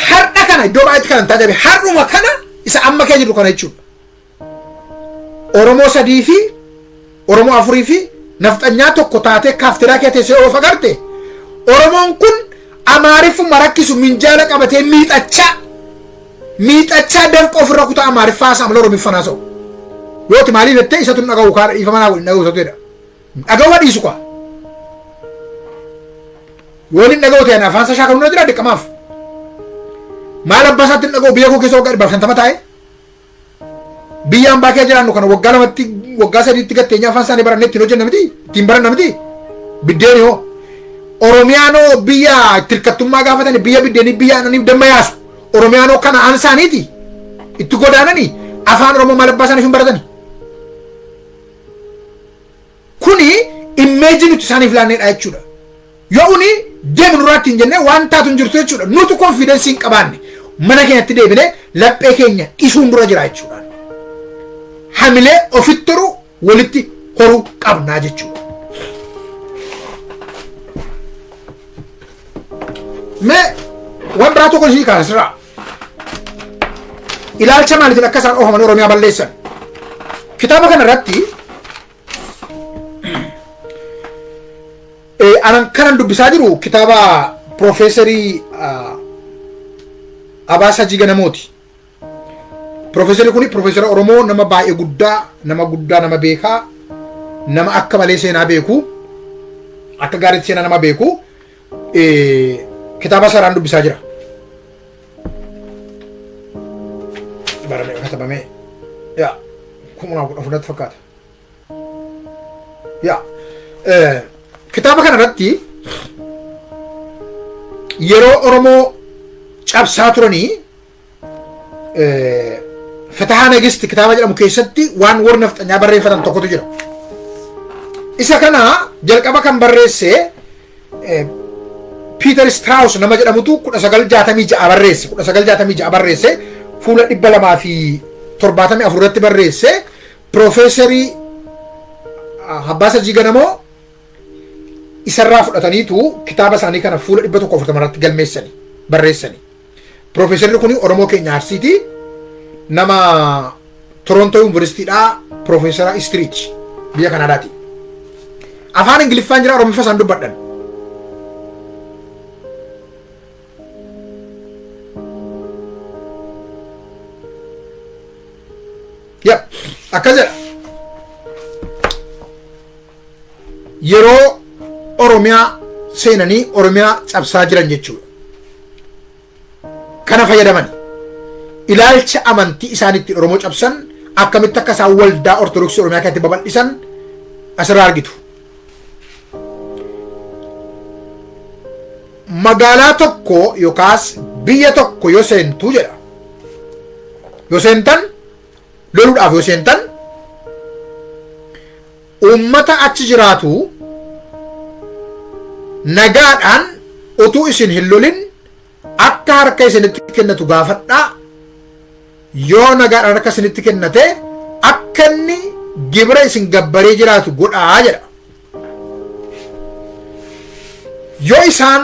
Har'a kana iddoo baay'eetti kan tajaajile har'uma kana isa amma kee jirru kana jechuudha. Oromoo sadii fi Oromoo afurii fi nafxanyaa tokko taatee kaafteraa kee teessee oofa garte Oromoon kun Amaariffuma rakkisu minjaala qabatee miixachaa miixachaa dafqa ofirra kutaa Amaariffaa haasa'u malee Oromiffaan haasa'u. Yooti maaliif jettee isatu hin dhaga'u kaadha dhiifama naa godhi hin dhaga'u isatu jedha. Dhaga'uu dhiisu kaa. Yoo inni dhaga'u ta'e afaan isaa shaakaluu na jira dirqamaaf. Maal abbaa isaatti hin dhaga'u biyya koo keessa waggaa 150 taa'e. Biyya ambaa kee jiraannu kana waggaa lamatti waggaa sadiitti gatteenya afaan isaanii barannee ittiin hojjenna miti ittiin baranna miti biddeeni hoo. Oromiyaanoo biyya itti hirkattummaa gaafatani biyya biddeenii biyya aananiif damma yaasu. Oromiyaanoo kana aan isaaniiti itti godaananii afaan Oromoo maal abbaa isaaniif hin baratani. Kuni image nuti isaaniif laanneedha jechuudha. Yoo uni deemu nurraatti hin jennee waan taatu hin jirtu jechuudha. Nutu confidence hin qabaanne mana keenyatti deebinee laphee keenya dhisuun dura jira jechuudha. Hamilee ofitti horuu walitti horuu qabnaa jechuudha. Mee waan biraa tokko ishii kaasirraa. Ilaalcha maaliitiin akka isaan oofaman Oromiyaa balleessan. Kitaaba kana irratti anan kanan dubbisaa jiru kitaaba Piroofeesarii Abaas Hajii Ganamooti. Piroofeesarri kun piroofeesara Oromoo nama baay'ee guddaa, nama guddaa, nama beekaa, nama akka malee seenaa beeku, akka gaariitti seenaa nama beeku, kitaaba saraan dubbisaa jira. Baramee katabamee yaa 2014 natti fakkaata. Yaa kitaaba kana irratti yeroo Oromoo cabsaa turanii Fatahaa Nagist kitaaba jedhamu keessatti waan warri nafxanyaa barreeffatan tokkotu jira. Isa kana jalqaba kan barreesse Peter Strauss nama jedhamutu 1966 barreesse. 1966 barreesse fuula 274 irratti barreesse. Piroofeesarii Habbaas Hajii Ganamoo isarraa fudhataniitu kitaaba isaanii kana fuula 140 irratti galmeessani barreessani. Piroofeesarri kun Oromoo keenya Arsiiti. Nama Torontoo Yuunivarsiitiidhaa Piroofeesara Historyiti biyya Kanaadaati. Afaan Ingiliffaan jira Oromiffa isaan dubbadhan. Yep, akkas jedha. Yeroo Oromiyaa seenanii Oromiyaa cabsaa jiran jechuudha. Kana fayyadaman ilaalcha amantii isaan ittiin Oromoo cabsan akkamitti akka isaan waldaa Ortodoksii Oromiyaa keessatti babal'isan asirraa argitu. Magaalaa tokko yookaas biyya tokko yoo seentu jedha. Yoo seentan loluudhaaf yoo seentan uummata achi jiraatu nagaadhaan utuu isin hin lolin akka harka isinitti kennatu gaafadhaa. Yoo nagaadhaan harka isinitti kennate akka inni gibira isin gabbaree jiraatu godhaa jedha. Yoo isaan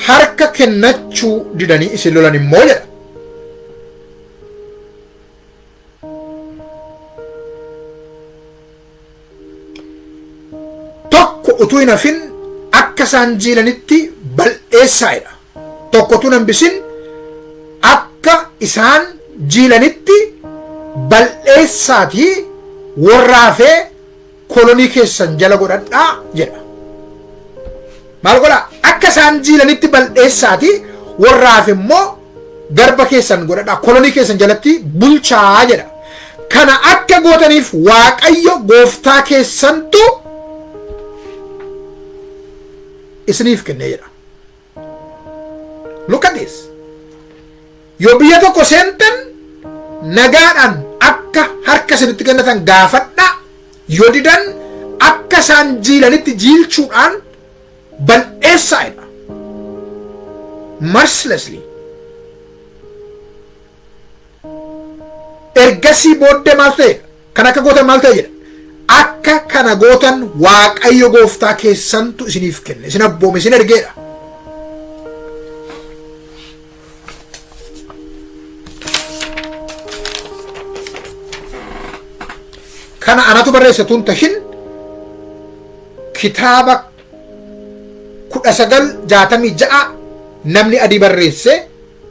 harka kennachuu didanii isin lolan immoo jedha. Tokko utuu hin hafin akka isaan jiilanitti bal'eessaa jedha. Tokko utuu hin hambisin akka isaan jiilanitti bal'eessaatii warra hafee kolonii keessan jala godhadhaa jedha. Maal godhaa? Akka isaan jiilanitti bal'eessaatii warra hafe immoo garba keessan godhadhaa kolonii keessan jalatti bulchaa jedha. Kana akka gootaniif Waaqayyo gooftaa keessantu isiniif kennee jedha. Look at this. Yoo biyya tokko seentan nagaadhaan akka harka isinitti kennatan gaafadhaa. Yoo didan akka isaan jiilanitti jiilchuudhaan bal'eessaa jedha. Mercilessly. Ergasii booddee maal ta'e? Kan akka gootan maal ta'e jedha. Akka kana gootan Waaqayyo gooftaa keessantu isiniif kenne, isin abboome, isin ergeedha. Kana anatu barreesse tun tahin kitaaba 1966 namni adii barreesse,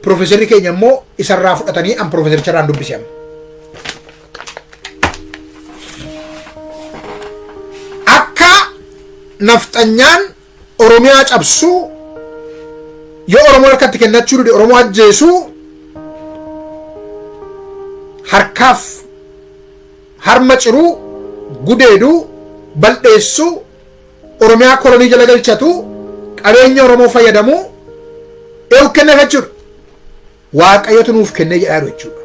piroofeesarri keenya immoo isarraa fudhatanii an piroofeesaricharraan dubbise amma. Akka nafxanyaan Oromiyaa cabsuu, yoo Oromoo harkatti kennachuu dide Oromoo ajjeesuu, harkaaf harma ciruu, gudeeduu, bal'eessuu, Oromiyaa kolonii jala galchatu, qabeenya Oromoo fayyadamuu eewu kenneef jechuudha. Waaqayyotu nuuf kennee jedhaa jiru jechuudha.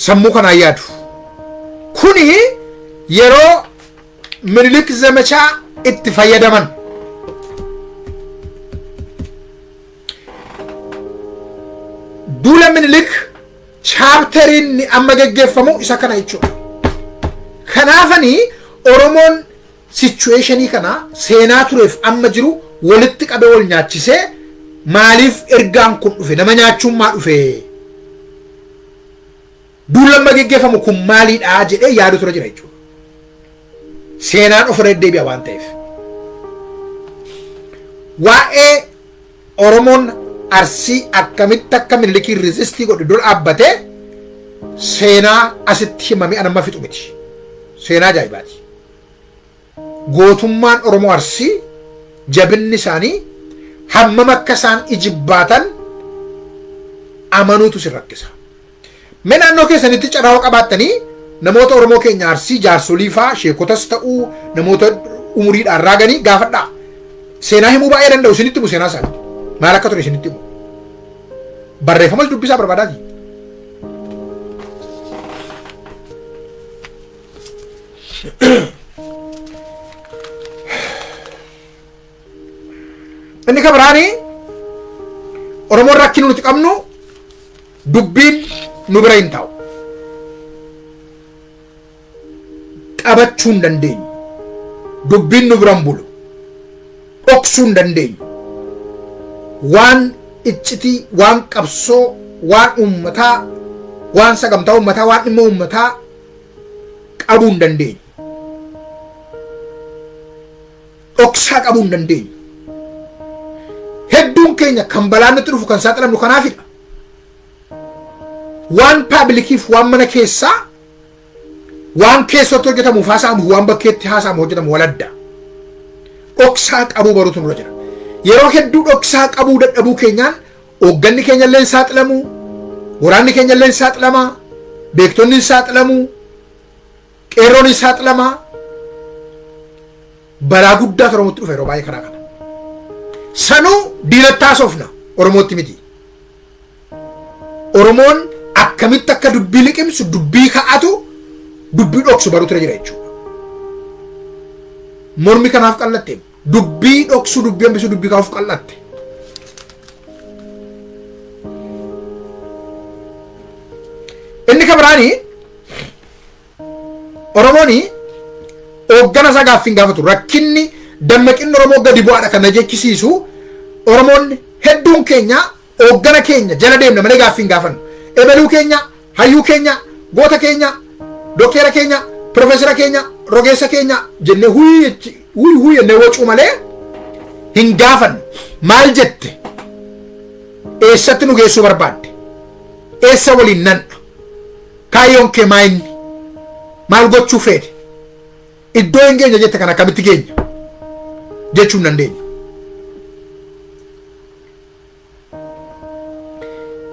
Sammuu kanaan yaadu. Kuni yeroo Minilik zamachaa itti fayyadaman. Duula Minilik chapteriin inni amma geggeeffamu isa kana jechuudha. Kanaafani Oromoon situationii kana seenaa tureef amma jiru walitti qabee wal nyaachisee, maaliif ergaan kun dhufe, nama nyaachuun maa dhufe, duula amma geggeeffamu kun maaliidha jedhee yaadu tura jira jechuudha. Seenaan ofirra deddeebi'a waan ta'eef. Waa'ee Oromoon Arsii akkamitti akka Minilikiin resistii godhe, dura dhaabbatee, seenaa asitti himamee an amma fixu miti. Seenaa ajaa'ibaati. Gootummaan Oromoo Arsii, jabinni isaanii hammam akka isaan ijibbaatan amanuutu si rakkisa. Mee naannoo keessanitti carraa qabaattanii namoota Oromoo keenya Arsii, jaarsolii faa, sheekotas ta'uu, namoota umuriidhaan raaganii gaafadhaa. Seenaa himuu baay'ee danda'u, isinitti himu seenaa isaanii. Maal akka ture isinitti himu. Barreeffamas dubbisaa barbaadaati. Inni kan biraanii, Oromoon rakkina nuti qabnu dubbiin nu bira hin taa'u. Qabachuu hin dandeenyu. Dubbiin nu bira hin bulu. Dhoksuu hin dandeenyu. Waan iccitii, waan qabsoo, waan uummataa, waan sagantaa uummataa, waan dhimma uummataa qabuu hin dandeenyu. Dhoksaa qabuu hin dandeenyu. Hedduun keenya kan balaan nutti dhufu, kan saaxilamnu kanaafidha. Waan publiciif, waan mana keessaa, waan keessatti hojjetamuuf haasa'amu, waan bakkeetti haasa'amu hojjetamu waladda. Dhoksaa qabuu baruutu nurra jira. Yeroo hedduu dhoksaa qabuu dadhabuu keenyaan hoogganni keenya illee hin saaxilamu, waraanni keenya illee hin saaxilama, beektonni hin saaxilamu, qeerroon hin saaxilama. Balaa guddaatu Oromootti dhufa yeroo baay'ee karaa kana. Sanuu diinatti haasofna, Oromootti miti. Oromoon akkamitti akka dubbii liqimsu, dubbii ka'atu, dubbii dhoksu baruutu irra jira jechuudha. Mormi kanaaf qallatteem. Dubbii dhoksuu, dubbii hambisuu, dubbii kaa'uuf qal'atte. Inni kan biraanii Oromoon hooggana isaa gaaffii hin gaafatu. Rakkinni dammaqinni Oromoo gadi bu'aadha kan na jechisiisu Oromoon hedduun keenya hooggana keenya jala deemna malee gaaffii hin gaafannu. Ebeluu keenya, hayyuu keenya, goota keenya, dokteera keenya, piroofeesara keenya, rogeessa keenya jennee huyii huyii huyii jennee wacuu malee hin gaafannu. Maal jette? Eessatti nu geessuu barbaadde? Eessa waliin nan'a? Kaayyoon kee maa inni? Maal gochuu feete? Iddoo hin geenya jette kan akkamitti geenya? Jechuu hin dandeenyu.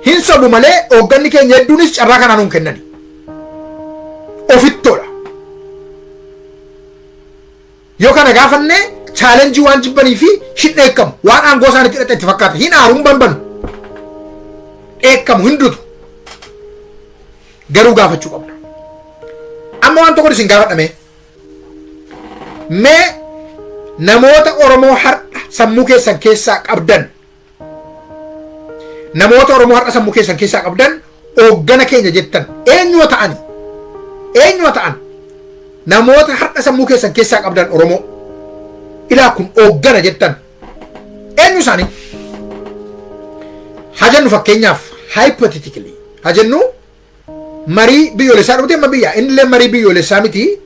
Hin sobu malee hoogganni keenya hedduunis carraa kanaa nuun kennani. Ofittoodha. Yoo kana gaafanne challenge waan jibbanii fi hin dheekkamu. Waan aangoo isaaniitti hidhate itti fakkaata. Hin aaru, hin banbanu. Dheekkamu, hin dutu. Garuu gaafachuu qabna. Amma waan tokko isin gaafadhame. Mee namoota Oromoo har'a sammuu keessan keessaa qabdan, namoota Oromoo har'a sammuu keessan keessaa qabdan, hooggana keenya jettan eenyu ta'ani? Eenyu ta'an? Namoota har'a sammuu keessan keessaa qabdan, Oromoo ilaa kun hooggana jettan, eenyu isaanii? Haa jennu, fakkeenyaaf, hypothetically haa jennu, marii biyyoolessaa dhufte amma biyya innillee marii biyyoolessaa miti,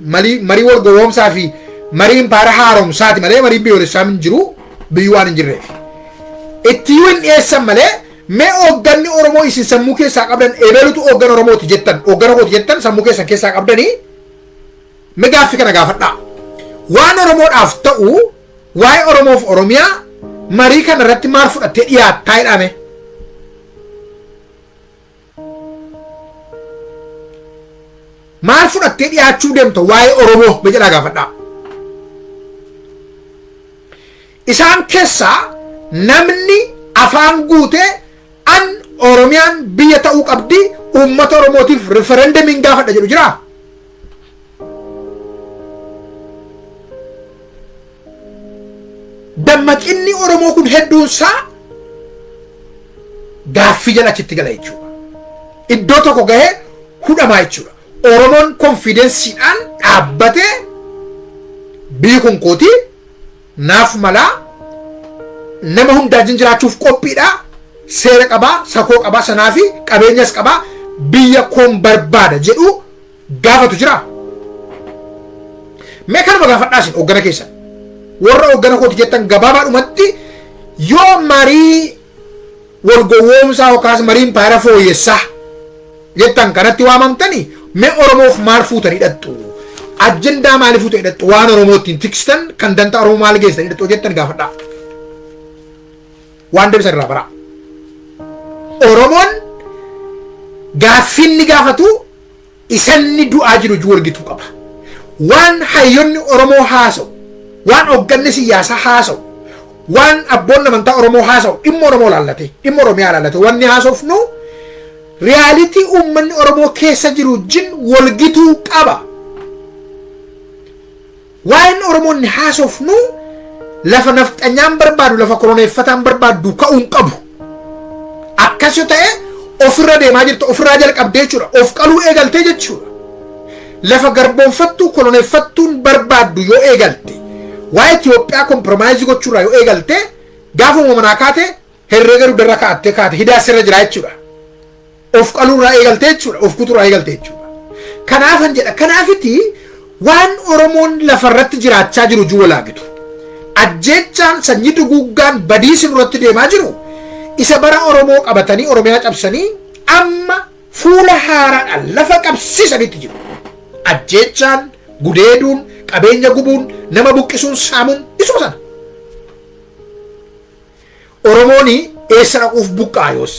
marii wal gowwoomsaa fi marii impaara haaromsaati malee marii biyyoolessaa hin jiru, biyyi waan hin jirreef. Itti hin dhiyeessan malee, mee hoogganni Oromoo isin sammuu keessaa qabdan, ebelutu hooggana Oromooti jettan, hooggana kooti jettan, sammuu keessan keessaa qabdanii, mee gaaffii kana gaafadhaa. Waan Oromoodhaaf ta'u, waa'ee Oromoof Oromiyaa marii kana irratti maal fudhattee dhiyaattaa jedhame. Maal fudhattee dhiyaachuu deemta waa'ee Oromoo mee jedhaa gaafadhaa. Isaan keessaa namni afaan guutee an Oromiyaan biyya ta'uu qabdi, uummata Oromootiif referendumiin gaafadha jedhu jiraa? Dammaqinni Oromoo kun hedduunsaa gaaffii jala achitti gala jechuudha. Iddoo tokko gahee hudhamaa jechuudha. Oromoon confidenceiidhaan dhaabbatee biyyi kun kootii naaf malaa, nama hundaa wajjin jiraachuuf qophiidha, seera qabaa, sakoo qabaa, sanaa fi qabeenyas qabaa, biyya koon barbaada jedhu gaafatu jira. Mee kanuma gaafadhaa isin hooggana keessan. Warra hooggana kooti jettan gabaabaadhumatti, yoo marii wal gowwoomsaa yookaas marii impaayera fooyyessaa jettan kanatti waamamtanii, mee Oromoof maal fuutanii hidhattu? Ajandaa maalii fuutanii hidhattu? Waan Oromoo ittiin tiksitan kan dantaa Oromoo maal geessanii hidhattu jettan gaafadhaa. Waan deebisan irraa baraa. Oromoon gaaffiin ni gaafatu isanni du'aa jiru ijuu walgituu qaba. Waan hayyonni Oromoo haasa'u, waan hoogganni siyaasaa haasa'u, waan abboonni amantaa Oromoo haasa'u dhimma Oromoo laallate, dhimma Oromiyaa laallate wanni haasofnu reality uummanni Oromoo keessa jiru wajjin walgituu qaba. Waa'een Oromoonni haasofnu lafa nafxanyaan barbaadu, lafa koloneeffataan barbaaddu ka'uu hin qabu. Akkas yoo ta'e ofirra deemaa jirta, ofirraa jalqabdee jechuudha. Of qaluu eegaltee jechuudha. Lafa garboonfattuu koloneeffattuun barbaaddu yoo eegalte, waa'ee Itoophiyaa compromise gochuurraa yoo eegalte, gaafa uumamanaa kaate herreega dugdarra kaa'attee kaate hidaa sirra jira jechuudha. Of qaluurraa eegaltee jechuudha. Of kutuurraa eegaltee jechuudha. Kanaafan jedha. Kanaafiti waan Oromoon lafarratti jiraachaa jiru juu walaagitu. Ajjeechaan, sanyii duguuggaan, badiisi nurratti deemaa jiru isa bara Oromoo qabatanii Oromiyaa cabsanii amma fuula haaraadhaan lafa qabsiisanitti jiru. Ajjeechaan, gudeeduun, qabeenya gubuun, nama buqqisuun, saamuun isuma sana. Oromoon eessa dhaquuf buqqaa yoos?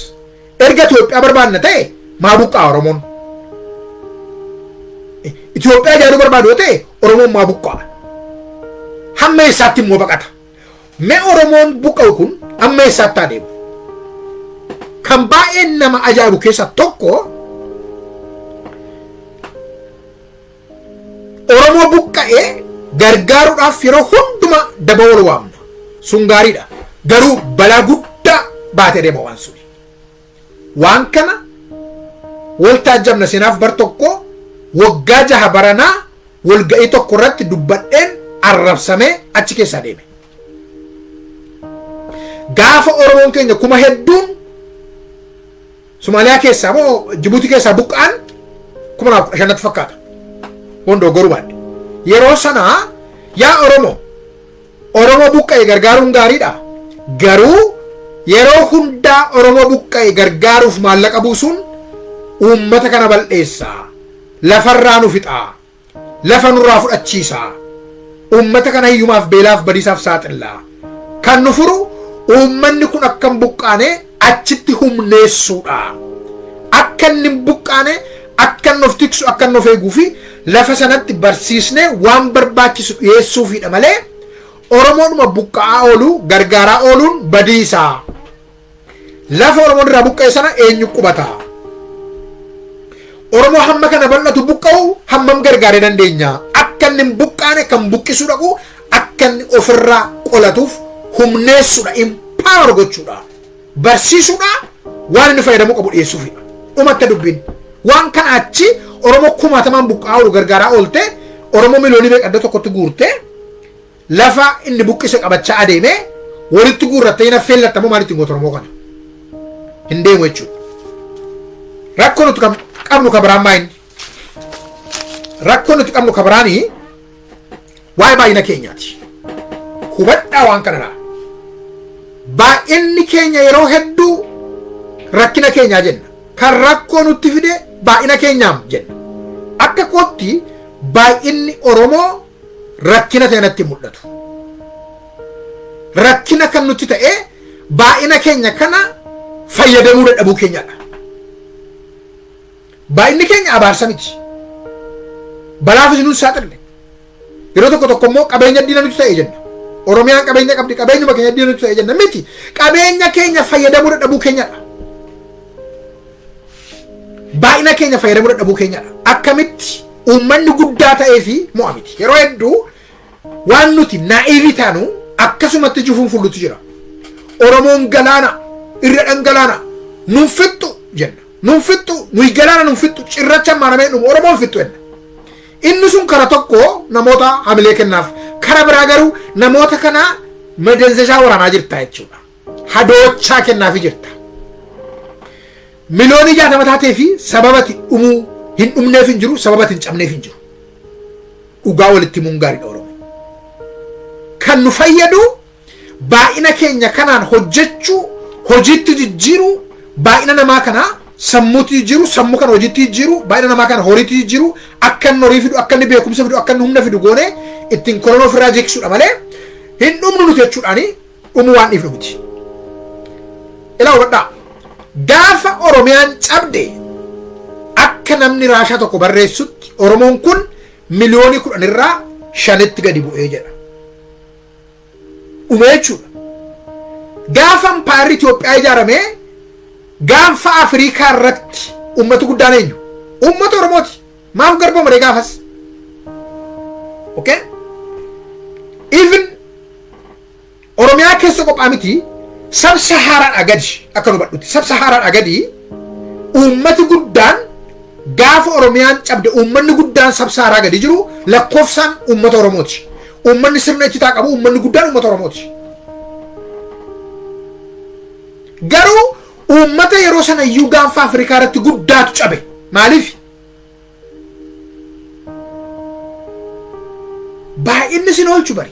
Erga Itoophiyaa barbaanna ta'e maa buqqaa Oromoon? Itoophiyaa ijaaruu barbaadu yoo ta'e Oromoon maa buqqaa? Hamma eessaatti immoo baqata? Mee Oromoon buqqa'u kun hamma eessaatti adeemu? Kan baay'een nama ajaa'ibu keessaa tokko, Oromoo buqqa'ee gargaaruudhaaf yeroo hundumaa Hundumaa daba wal waamna. Sun gaariidha. Garuu balaa guddaa baatee deema waan suni. Waan kana wal taajjabna. Seenaaf bar tokko waggaa 6 baranaa walga'ii tokko irratti dubbadheen arrabsamee achi keessaa deeme. Gaafa Oromoon keenya kuma hedduun Somaaliyaa keessaa moo Jibuutii keessaa buqqa'an, 2015tti fakkaata. Wondoo goruu baadhe. Yeroo sanaa yaa Oromoo, Oromoo buqqa'e gargaaruun gaariidha. Garuu yeroo hundaa Oromoo buqqa'e gargaaruuf maallaqa buusuun uummata kana bal'eessa. Lafarraa nu fixaa. Lafa nurraa fudhachiisa. Uummata kana hiyyumaaf, beelaaf, badiisaaf saaxilla. Kan nu furu uummanni kun akka hin buqqaane achitti humneessuudha. Akka inni hin buqqaane, akka inni of tiksu, akka inni of eeguu fi lafa sanatti barsiisnee waan barbaachisu dhiyeessuufiidha malee Oromoodhuma buqqa'aa oolu gargaaraa ooluun badiisaa. Lafa Oromoon irraa buqqa'e sana eenyu qubata? Oromoo hamma kana bal'atu buqqa'u hammam gargaaree dandeenya? Akka inni hin buqqaane kan buqqisuu dhaqu akka inni ofirraa qolatuuf humneessuudha, empower gochuudha, barsiisuudha, waan inni fayyadamuu qabu dhiyeessuufidha. Dhumatta dubbiin. Waan kana achi Oromoo kumaatamaan buqqa'aa oolu gargaaraa oolte, Oromoo miliyoonii meeqa iddoo tokkotti guurte, lafa inni buqqise qabachaa adeeme walitti guurrattee hin affeellattamoo maalitti goota Oromoo kana? Hin deemu jechuudha. Rakkoo nuti qabnu ka biraan maa inni? Rakkoo nuti qabnu ka biraanii waa'ee baay'ina keenyaati. Hubadhaa waan kanarraa. Baay'inni keenya yeroo hedduu rakkina keenyaa jenna. Kan rakkoo nutti fide baay'ina keenyaam jenna. Akka kootti baay'inni Oromoo rakkina ta'e natti mul'atu. Rakkina kan nutti ta'e baay'ina keenya kana fayyadamuu dadhabuu keenyadha. Baay'inni keenya abaarsa miti. Balaafis nuun saaxille. Yeroo tokko tokko immoo qabeenya diina nuti ta'e jenna. Oromiyaan qabeenya qabdi, qabeenyuma keenya diina nuti ta'e jenna miti. Qabeenya keenya fayyadamuu dadhabuu keenyadha. Baay'ina keenya fayyadamuu dadhabuu keenyadha. Akkamitti uummanni guddaa ta'ee fi mo'a miti. Yeroo hedduu waan nuti naive taanu akkasumatti jufuun fullutu jira. Oromoon galaana irra dhangalaana nun fixxu jenna. Nun fixxu, nuyi galaana nun fixxu, cirracha maaramee dhumu Oromoon fixxu jenna. Inni sun kara tokko namoota hamilee kennaaf, kara biraa garuu namoota kana madanzashaa waraanaa jirta jechuudha. Hadoochaa kennaafii jirta. 60 miliyoonii taatee fi sababati dhumuu hin dhumneef hin jiru, sababati hin cabneef hin jiru. Dhugaa walitti himuun gaariidha Oromoo. Kan nu fayyadu baay'ina keenya kanaan hojjechuu, hojiitti jijjiiruu, baay'ina namaa kanaa sammuutti jijjiiruu, sammuu kana hojiitti jijjiiruu, baay'ina namaa kana horiitti jijjiiruu, akka inni horii fidu, akka inni beekumsa fidu, akka inni humna fidu goonee ittiin koronoo ofirraa jeeqsuudha malee hin dhumnu nuti jechuudhaani dhumuu waan dhiifnu miti. Ilaa, hubadhaa. Gaafa Oromiyaan cabde akka namni Raashaa tokko barreessutti Oromoon kun 10 miliyoonii irraa shanitti gadi bu'ee jedha. Dhume jechuudha. Gaafa impaayerri Itoophiyaa ijaaramee gaanfa Afrikaa irratti uummati guddaan eenyu? Uummata Oromooti. Maaf garboomare gaafas? Okay? Even Oromiyaa keessa qophaa miti, sab Sahaaraadhaa gadi, akka nu hubadhutti sab Sahaaraadhaa gadi uummati guddaan gaafa Oromiyaan cabde uummanni guddaan sab Saharaa gadi jiru lakkoofsaan uummata Oromooti. Uummanni sirna ittitaa qabu uummanni guddaan uummata Oromooti. Garuu uummata yeroo sana iyyuu gaanfa Afrikaa irratti guddaatu cabe. Maaliif? Baay'inni sin oolchu bari.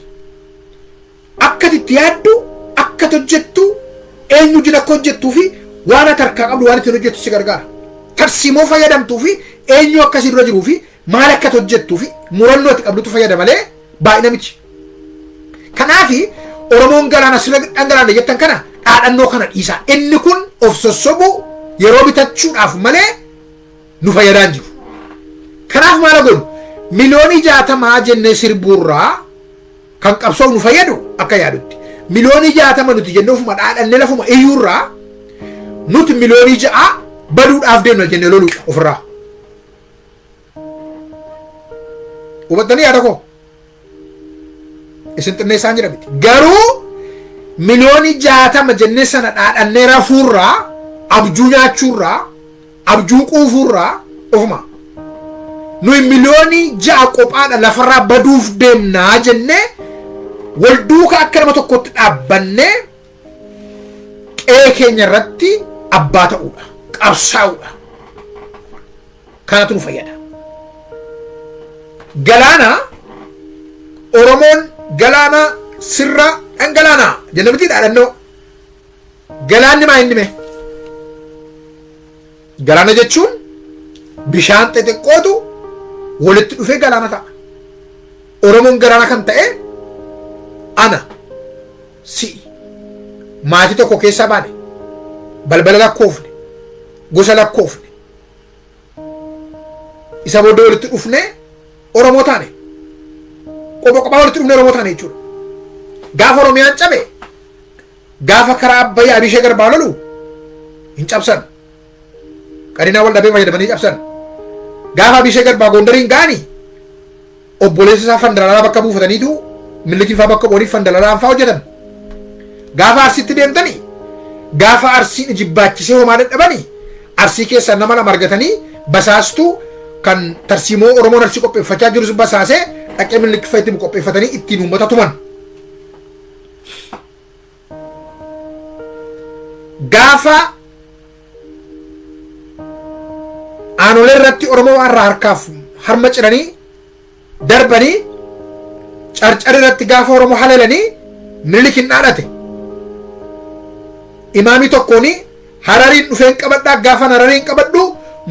Akka itti yaaddu, akka hojjettu, eenyu jira akka hojjettuu fi waan ati harkaa qabdu waan ittiin hojjettu si gargaara. Tarsiimoo fayyadamtuu fi eenyu akkasii dura jiruu fi maal akka hojjettuu fi murannoo ati qabdutu fayyada malee baay'ina miti. Kanaafi Oromoon galaana sirra dhangalaana jettan kana dhaadhannoo kana dhiisaa. Inni kun of sossobuu, yeroo bitachuudhaaf malee nu fayyadaa hin jiru. Kanaaf maal godhu? 60 miliyoonii jennee sirbuurraa kan qabsoof nu fayyadu akka yaadutti. 60 miliyoonii nuti jennee ofuma dhaadhannee lafuma iyyuurraa nuti 6 miliyoonii baduudhaaf deemna jennee loluudha ofirraa. Hubattanii yaada koo? Isin xinneessaan jira miti. Garuu 60,000,000 jennee sana dhaadhannee rafuurraa, abjuu nyaachuurraa, abjuu quufuurraa ofuma. Nuyi 6,000,000 qophaadha lafarraa baduuf deemnaa jennee wal duukaa akka nama tokkotti dhaabbannee qe'ee keenya irratti abbaa ta'uudha. Qabsaa'uudha. Kanatu nu fayyada. Galaana Oromoon galaana sirra dhangalaana jenna miti dhaadhannoo. Galaanni maa inni mee? Galaana jechuun bishaan xixiqqootu walitti dhufee galaana ta'a. Oromoon galaana kan ta'e ana, si'i, maatii tokko keessaa baane, balbala lakkoofne, gosa lakkoofne, isa booddee walitti dhufnee Oromoo taane. Qopha qophaa walitti dhufnee Oromoo taane jechuudha. Gaafa Oromiyaan cabe, gaafa karaa Abbayyaa Abishee Garbaa lolu hin cabsan. Qarinaa wal dhabee fayyadamanii cabsan. Gaafa Abishee Garbaa Gondariin ga'anii obboleessa isaa Fandalalaa bakka buufataniitu Milikiin fa'aa bakka bu'anii Fandalalaan fa'aa hojjetan. Gaafa Arsiitti deemtanii, gaafa Arsiin ijibbaachisee homaa dadhabanii, Arsii keessaa nama lama argatanii basaastuu kan tarsiimoo Oromoon Arsii qopheeffachaa jirus basaasee dhaqee Minilik fa'a itti qopheeffatanii ittiin uummata tuman. Gaafa aanolee irratti Oromoo irraa harkaaf harma ciranii darbanii, Carcar irratti gaafa Oromoo haleelanii, Minilik hin dhaadhate. Imaamii tokkoon Harariin dhufeen qabadhaa, gaafa Harariin qabadhu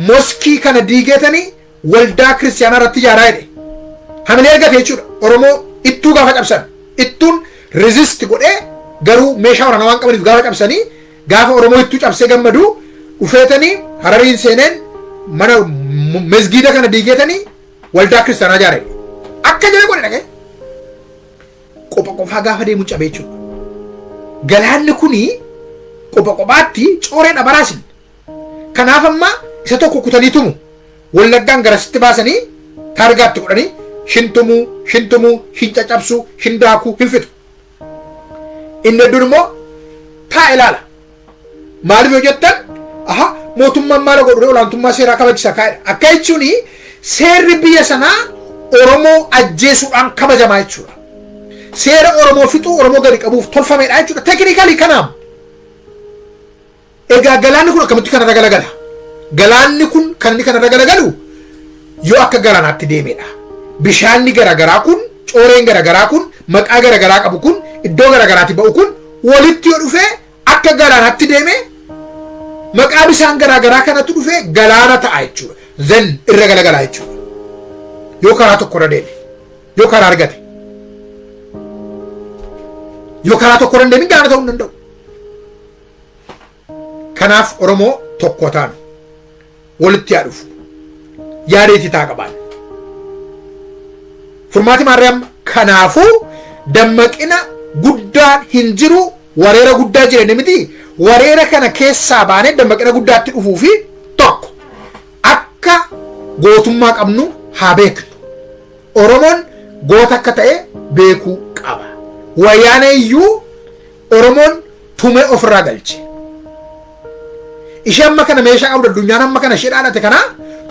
moskii kana diigeetanii waldaa kiristiyaanaa irratti ijaaraa jedhe. Hamilee argate jechuudha. Oromoo Ittuu gaafa cabsan, Ittuun resist godhee, garuu meeshaa waraanaa waan qabaniif gaafa cabsanii, gaafa Oromoo Ittuu cabsee gammadu, dhufeetanii Harariin seeneen mana mesgiida kana diigeetanii waldaa kiristiyaanaa ijaare. Akka jedhe godhe dhaga'e. Qopha qofaa gaafa deemu cabee jechuudha. Galaanni kuni qopha qophaatti cooreedha baraasin. Kanaaf amma isa tokko kutanii tumu. Wallaggaan garasitti baasanii taargaatti godhanii shintumuu, shintumuu, shin caccabsuu, shin daakuu hin fixu. Inni hedduun immoo taa ilaala. Maaliif yoo jettan, aha, mootummaan maala godhu, olaantummaa seeraa kabajisa kaa'edha. Akka jechuun seerri biyya sanaa Oromoo ajjeesuudhaan kabajamaa jechuudha. Seera Oromoo fixuu, Oromoo gadi qabuuf tolfamedha jechuudha. Technically kanaaf. Egaa galaanni kun akkamitti kanarra galagala? Galaanni kun kan inni kanarra galagalu yoo akka galaanaatti deemedha. Bishaanni garaagaraa kun, cooreen garaagaraa kun, maqaa garaagaraa qabu kun, iddoo garaagaraatti ba'u kun walitti yoo dhufee akka galaanaatti deeme, maqaa bishaan garaagaraa kanatu dhufee galaana ta'a jechuudha. Then irra galagalaa jechuudha. Yoo karaa tokkorra deeme, yoo karaa argate, yoo karaa tokkorra hin deemin galaana ta'uu hin danda'u. Kanaaf Oromoo tokko taanu, walitti yaa dhufu, yaadeetii taa qabaan. Furmaati maarree amma kanaafuu dammaqina guddaan hin jiru, wareera guddaa jireenya miti. Wareera kana keessaa baanee dammaqina guddaatti dhufuu fi tokko akka gootummaa qabnu haa beeknu. Oromoon goota akka ta'e beekuu qaba. Wayyaanee iyyuu Oromoon tumee ofirraa galche. Ishee amma kana meeshaa qabdu, addunyaan amma kana ishee dhaadhate kana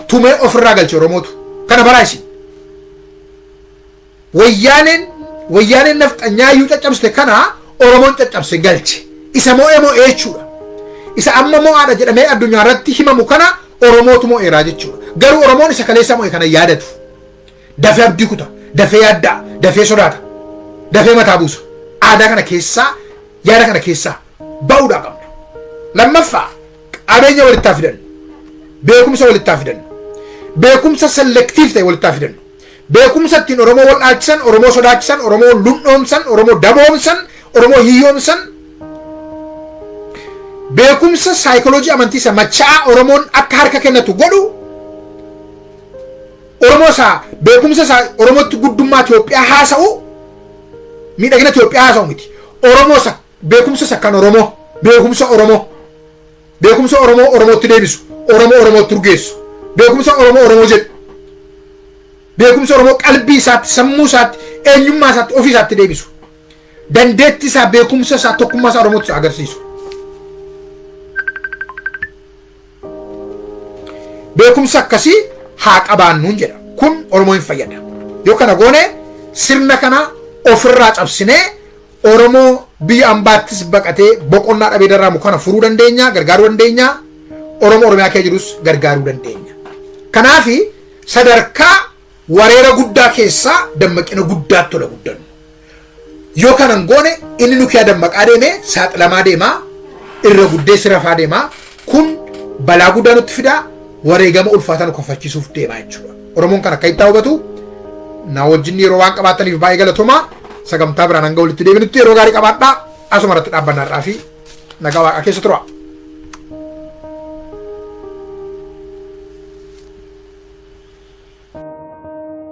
tumee ofirraa galche Oromootu. Kana baraa isin. Wayyaaneen nafxanyaa iyyuu caccabsite kana Oromoon caccabse galche. Isa mo'ee mo'ee jechuudha. Isa amma mo'aadha jedhamee addunyaa irratti himamu kana Oromootu mo'eeraa jechuudha. Garuu Oromoon isa kaleessa mo'e kana yaadatu. Dafee abdii kuta, dafee yaadda'a, dafee sodaata, dafee mataa buusa. Aadaa kana keessaa, yaada kana keessaa ba'uudhaa qabna. Lammaffaa, qabeenya walitti haa fidannu. Beekumsa walitti haa fidannu. Beekumsa selective ta'e walitti haa fidannu. Beekumsa ittiin Oromoo wal dhaalchisan, Oromoo sodaachisan, Oromoo lundhoomsan, Oromoo daboomsan, Oromoo hiyyoomsan, beekumsa saayikoloojii amantii isa macha'aa Oromoon akka harka kennatu godhu, Oromoo isaa beekumsa isaa Oromootti guddummaa Itoophiyaa haasa'u, miidhagina Itoophiyaa haasa'u miti. Oromoo isa beekumsa isa kan Oromoo, beekumsa Oromoo, beekumsa Oromoo Oromootti deebisu, Oromoo Oromootti urgeessu, beekumsa Oromoo Oromoo jedhu, beekumsa Oromoo qalbii isaatti, sammuu isaatti Eenyummaa isaatti ofii isaatti deebisu. Dandeettii isaa, beekumsa isaa, tokkummaa isaa Oromootti agarsiisu. Beekumsa akkasii haa qabaannuun jedha. Kun Oromoo hin fayyada. Yoo kana goone sirna kana ofirraa cabsinee Oromoo biyya ambaattis baqatee boqonnaa dhabee darraamu kana furuu dandeenya, gargaaruu dandeenya. Oromoo Oromiyaa keessa jirus gargaaruu dandeenya. Kanaafi sadarkaa wareera guddaa keessaa dammaqina guddaatti tola guddannu. Yoo kana hin goone inni nu kiyaa dammaqaa deemee saaxilamaa deemaa, irra guddeessi rafaa deemaa. Kun balaa guddaa nutti fidaa, wareegama ulfaataa nu kaffalchiisuuf deemaa jechuudha. Oromoon kan akka itti hubatu na wajjin yeroo waan qabaattaniif baay'ee galatoomaa. Sagantaa biraan hanga walitti deebinutti yeroo gaarii qabaadhaa. Asuma irratti dhaabbannaadhaa fi nagaa Waaqaa keessa tura.